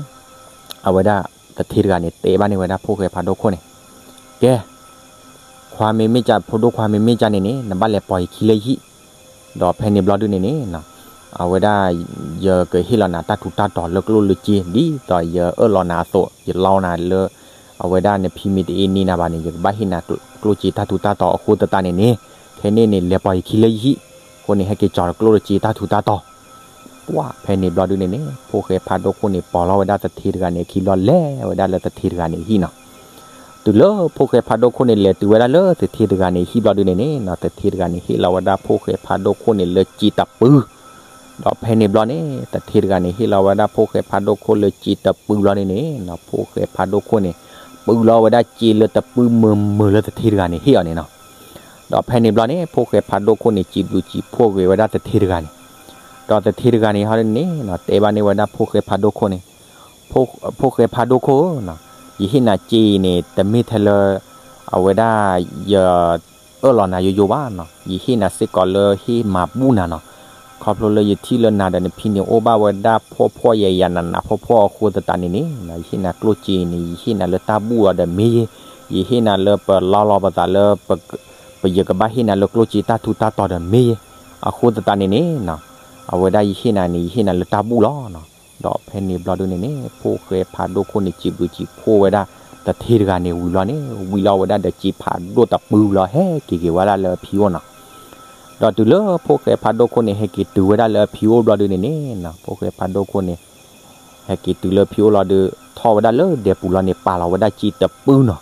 အဝဲဒၣ်သထ့တဂၤန့ၣ် တဲဘၣ်န့ၢ်ဝဲဒၣ်ဖိၣ်ဃဲဖးဒိၣ်ခိၣ်န့ၣ်, ကဲ ခွါမ့မ့ၢ်ကၢ် ဖိဒိၣ်ခွါမ့မ့ၢ်ကၢ်န့ၣ်န့ၣ် နဘၣ်လဲၤပိာ်ယခံလၢယဟံၣ်, ဒီးဖဲန့ၣ်ဘျီဒုန့ၣ်န့ၣ် အဝဲဒၣ် ယကဟ့ၣ်လီၤနၤတၢ်ထူးတၢ်တီၤလၢကျိၣ်လၢစ့ ဒ်သိးယအၢၣ်လီၤနၤအသိး ယလီနၤလၢ အဝဲဒၣ်နဖံမ့ၢ်တအ့ၣ်န့ၢ်နၤဘၣ်န့ၣ် ယကဘၣ်ဟ့ၣ်နၤကျိၣ်စ့တၢ်ထူးတၢ်တီၤအဃိသတးန့ၣ်န့ၣ် ခဲန့ၣ်န့ၣ် လဲၤပိာ်ယခံလၢယဟံၣ်, အဃိန့ၣ် ဟဲက့ၤကၠီၤကျိၣ်လၢစ့တၢ်ထူးတၢ်တီၤ. ပှၤဖဲန့ၣ်ဘျီဒုန့ၣ်န့ၣ် ဖိၣ်ဃဲဖးဒိၣ်ခိၣ်န့ၣ် ပိာ်လီၤဝဲဒၣ်သထ့တဂၤန့ၣ်အခံဘျီ လဲၤဝဲဒၣ်လၢသထ့တဂၤန့ၣ်အဟံၣ်နီၤ. တုၤလၢဖိၣ်ဃဲဖးဒိၣ်ခိၣ်န့ၣ် လဲၤတုၤဝဲဒၣ်လၢသထ့တဂၤန့ၣ်အဟံၣ်ဘျီဒုန့ၣ်န့ၣ် သထ့တဂၤန့ၣ် ဟ့ၣ်လီၤဝဲဒၣ်ဖိၣ်ဃဲဖးဒိၣ်ခိၣ်န့ၣ်လၢစ့တပု ဒီးဖဲန့ၣ်ဘျီန့ၣ် သထ့တဂၤန့ၣ် ဟ့ၣ်လီၤဝဲဒၣ်ဖိၣ်ဃဲဖးဒိၣ်ခိၣ်လၢစ့တပုဘျီန့ၣ်န့ၣ် ဖိၣ်ဃဲဖးဒိၣ်ခိၣ်န့ၣ် ပုလီၤဝဲဒၣ်စ့လၢတပုမုာ်မုာ်လၢသထ့တဂၤန့ၣ် ဟ့ၣ်အီၤန့ၣ်နီၤ. ဒီးဖဲန့ၣ်ဘျီန့ၣ် ဖိၣ်ဃဲဖးဒိၣ်ခိၣ်န့ၣ် စံးဘျုးစံးဖှိၣ်ဂ့ၤဝဲဒၣ်သထ့တဂၤန့ၣ်, ဒီးသထ့တဂၤန့ၣ်ဟီန့ၣ် တဲဘၣ်န့ၢ်ဝဲဒၣ်ဖိၣ်ဃဲဖးဒိၣ်ခိၣ်န့ၣ်, ဖိၣ်ဃဲဖးဒိၣ်ခိၣ်ဧၢ, ယဟ့ၣ်နၤစ့အံၤန့ၣ် တမ့ၢ်ထဲလၢ အဝဲဒၣ်ယ အၢၣ်လီၤနၤယိယိဘၣ်နီၤ, ယဟ့ၣ်နၤစ့ၢ်ကီးလၢဟ့ၣ်မၤဘူၣ်နၤနီၤ. ခီဖျိလၢယထံၣ်လၢနၤဒီးနဖံန့ၣ် အိၣ်ဘၣ်ဝဲဒၣ်ဖှီၣ်ဖှီၣ်ယာ်ယာ်နးနးဖှီၣ်ဖှီၣ်အဃိသတးန့ၣ်န့ၣ် ယဟ့ၣ်နၤကျိၣ်စ့န့ၣ် ယဟ့ၣ်နၤလၢတၢ်ဘူၣ်အီၤဒီးမ့ၢ်ယ့, ယဟ့ၣ်နၤလၢပလီလီၤပသးလၢ ပယကဘၣ်ဟ့ၣ်နၤလၢကျိၣ်စ့တၢ်ထူးတၢ်တီၤဒီးမ့ၢ်ယ့, အဃိသတးန့ၣ်န့ၣ် အဝဲဒၣ်ယဟ့ၣ်နၤန့ၣ် ယဟ့ၣ်နၤလၢတၢ်ဘူၣ်လီၤ. ဒီးဖဲန့ၣ်ဘျီဒုန့ၣ်န့ၣ် ဖိၣ်ဃဲဖးဒိၣ်ခိၣ်န့ၣ် စံးဘျုးစံးဖှိၣ်ဝဲဒၣ် သထ့တဂၤန့ၣ်ဝံၤလီၤန့ၣ် ဝံၤလီၤဝဲဒၣ်ဒီးစ့ဖးဒိၣ်တပုလီၤ ဟဲက့ၤက့ၤဝဲဒၣ်လၢအဖံအိၣ်နီၤ. ဒီးတုၤလၢဖိၣ်ဃဲဖးဒိၣ်ခိၣ်န့ၣ် ဟဲက့ၤတုၤဝဲဒၣ်လၢအဖံအိၣ်ဘျီဒုန့ၣ်န့ၣ် ဖိၣ်ဃဲဖးဒိၣ်ခိၣ်န့ၣ် ဟဲက့ၤတုၤလၢအဖံအိၣ်လီၤဒုး ထီၣ်ဝဲဒၣ်လၢဒဲပူၤလီၤန့ၣ် ပာ်လီၤဝဲဒၣ်စ့တပုနီၤ.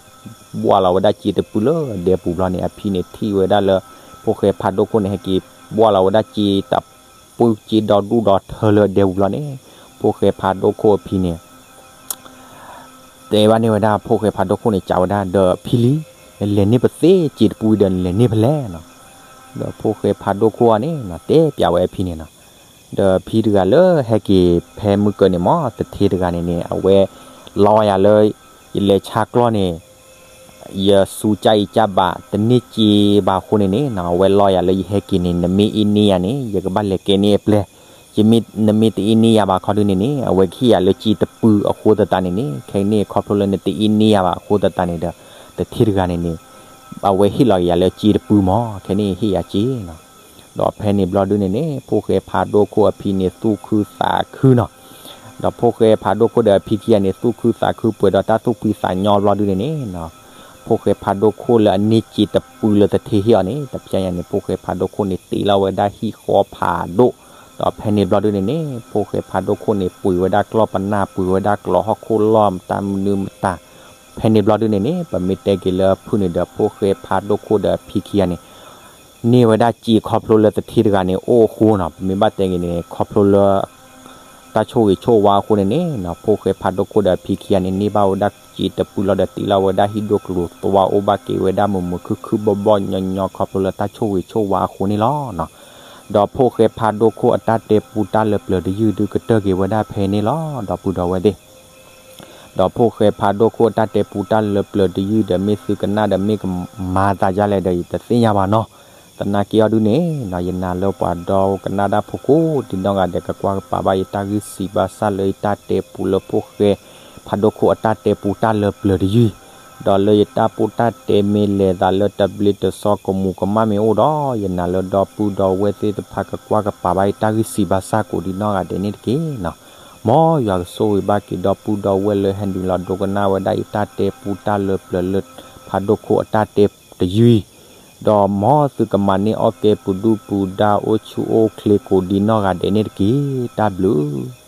ဘှၣ်လီၤဝဲဒၣ်စ့တပုလၢဒဲပူၤဘျီန့ၣ် အဖံန့ၣ်ထံၣ်ဝဲဒၣ်လၢ ဖိၣ်ဃဲဖးဒိၣ်ခိၣ်န့ၣ် ဟဲက့ၤ ဘှၣ်လီၤဝဲဒၣ်စ့တၢ်ပၢစ့ဒီဒူၣ်ဒီထၢလၢဒဲပူၤလီၤန့ၣ်, ဖိၣ်ဃဲဖးဒိၣ်ခိၣ်အဖံန့ၣ် တဲဘၣ်န့ၢ်ဝဲဒၣ် ဖိၣ်ဃဲဖးဒိၣ်ခိၣ်န့ၣ် စံးဝဲဒၣ် ဒီးဖံလံ, နလဲၤန့ၢ်ပသ့စ့တပူဒီး နလဲၤန့ၢ်ဖဲလဲၣ်နီၤ. ဒီးဖိၣ်ဃဲဖးဒိၣ်ခိၣ်န့ၣ်နီၤ တဲပျးဝဲအဖံန့ၣ်နီၤ, ဒီးဖံတဂၤလၢဟဲက့ၤဖဲမုၢ်ကၢန့ၣ် မ်တထ့တဂၤန့ၣ်န့ၣ် အဝဲလီယၤလၢ ယလဲၤဆါကျီၢ်န့ၣ် ယစူးကၢ်အံၤကၢ်ဘး တန့ၢ်စ့ဘၣ်အဃိန့ၣ်န့ၣ်နီၤ, အဝဲလီယၤလၢယဟဲက့ၤန့ၣ် နမ့ၢ်အ့န့ၢ်ယၤန့ၣ် ယကဘၣ်လဲၤကဲန့ၢ်အပျဲၢ်, ယမ့ၢ် နမ့ၢ်တအ့န့ၢ်ယၤဘၣ်ခီဒုန့ၣ်န့ၣ် အဝဲကဟ့ၣ်ယၤလၢစ့တပူအဃိသတးန့ၣ်န့ၣ်, ခဲအံၤန့ၣ် ခီဖျိလၢနတအ့န့ၢ်ယၤဘၣ်အဃိသတးန့ၣ်ဒီး တထ့တဂၤန့ၣ်န့ၣ် အဝဲဟ့ၣ်လီၤက့ၤယၤလၢစ့တပူမး, ခဲအံၤန့ၣ်ဟ့ၣ်ယၤစ့နီၤ. ဒီးဖဲန့ၣ်ဘျီဒုန့ၣ်န့ၣ် ဖိၣ်ဃဲဖးဒိၣ်ခိၣ်အဖံန့ၣ် သူၣ်ခုသးခုနီၤ. ဒီးဖိၣ်ဃဲဖးဒိၣ်ခိၣ်ဒီးအဖံခံဂၤန့ၣ် သူၣ်ခုသးခုပှဲၤဒီးတၢ်သူၣ်ဖှံသးညီဘျီဒုန့ၣ်န့ၣ်နီၤ, ဖိၣ်ဃဲဖးဒိၣ်ခိၣ်လၢအန့ၢ်စ့တပူလၢတထ့ဟ့ၣ်အီၤန့ၣ် တဖဲညါန့ၣ် ဖိၣ်ဃဲဖးဒိၣ်ခိၣ်န့ၣ်တ့လီၤဝဲဒၣ်ဟံၣ်ဃီဖးဒိၣ်, ဒီးဖဲန့ၣ်ဘျီဒုန့ၣ်န့ၣ် ဖိၣ်ဃဲဖးဒိၣ်ခိၣ်န့ၣ် ပှ့ၤဝဲဒၣ်ကျီၢ်ပနၢ် ပှ့ၤဝဲဒၣ်ကျီၢ်ဟီၣ်ခိၣ်လီၢ်မတၤမနုၤမတၤ, ဖဲန့ၣ်ဘျီဒုန့ၣ်န့ၣ် ပမ့ၢ်တဲက့ၤလၢဖုၣ်န့ၣ်ဒီး ဖိၣ်ဃဲဖးဒိၣ်ခိၣ်ဒီးအဖံခံဂၤန့ၣ် န့ၢ်ဝဲဒၣ်စ့ခီဖျိလၢတထ့တဂၤန့ၣ်အိၣ်အဃိနီၤ, ပမ့ၢ်ဘၣ်တဲက့ၤန့ၣ် ခီဖျိလၢ တၢ်ဆိၣ်ဂ့ၤဆိၣ်ဝါအဃိန့ၣ်န့ၣ်နီၤ, ဖိၣ်ဃဲဖးဒိၣ်ခိၣ်ဒီးအဖံခံဂၤန့ၣ် န့ၢ်ဘၣ်ဝဲဒၣ်စ့တပူလီၤဒီးတ့လီၤဝဲဒၣ်ဟံၣ်ဒိၣ်ကျိၤသွါအိၣ်ဘၣ်က့ၤဝဲဒၣ်မုာ်မုာ်ခုၣ်ခုၣ်ဘီၣ်ဘီၣ်ညီညီ ခီဖျိလၢတၢ်ဆိၣ်ဂ့ၤဆိၣ်ဝါအဃိန့ၣ်လီၤ. ဒီးဖိၣ်ဃဲဖးဒိၣ်ခိၣ်အတၢ်တဲပူတၢ်လၢပျၢၤတယုၢ်ဒုးကတၢၢ်က့ၤဝဲဒၣ်ဖဲန့ၣ်လီၤ. ဒီပုၢ်ဒီဝဲၢ်သ့ၣ် ဒီးဖိၣ်ဃဲဖးဒိၣ်ခိၣ်အတၢ်တဲပူတၢ်လၢပျၢၤတယုၢ်ဒီး မ့ၢ်သုကနၣ်ဒီးမ့ၢ်ကမၤသးဒ်လဲၣ်ဒီး ယတသ့ၣ်ညါဘၣ်နီၤ. သနာ်က့အီၤဒုန့ၣ်နီၤ ယနာ်လၢပှၤဒီကနၣ်တၢ်ဖိကိးဒံနီၢ်ဂၤဒဲး ကကွၢ်ကပာ်ဘၣ်ယတၢ်ဂံၢ်စံးဘၣ်ဆၣ်လၢယတၢ်တဲပူလၢဖိၣ်ဃဲဖးဒိၣ်ခိၣ်အတၢ်တဲပူတၢ်လၢပျၢၤတယုၢ်, ဒီးလၢယတၢ်ပူတၢ်တဲမ့ၢ်လဲၤသးလၢတဘျ့တစီကမူၤကမၣ်မ့ၢ်အိၣ်ဒီး ယနာ်လၢဒီပုၢ်ဒီဝဲၢ်သ့ၣ်တဖၣ်ကကွၢ်ကပာ်ဘၣ်ယတၢ်ဂံၢ်စံးဘၣ်ဆၣ်ကိးဒံနီၢ်ဂၤဒဲးန့ၣ်တက့ၢ်နီၤ. မ်ယွၤကဆိၣ်ဂ့ၤဘၣ်က့ၤဒီပုၢ်ဒီဝဲၢ်လၢဟဲနုာ်လီၤဒိကနၣ်ဝဲဒၣ်ယတၢ်တဲပူတၢ်လၢပျၢၤလၢ ဖးဒိၣ်ခိၣ်အတၢ်တဲတယုၢ်အံၤ, ဒီးမ်သုကမၤန့ၢ်အီၣ်ကဲပူၤဒုၣ်ပူၤဒါအိၣ်ဆူၣ်အိၣ်ချ့ကိးဒံနီၢ်ဂၤဒဲးန့ၣ်တက့ၢ်. တၢ်ဘျုး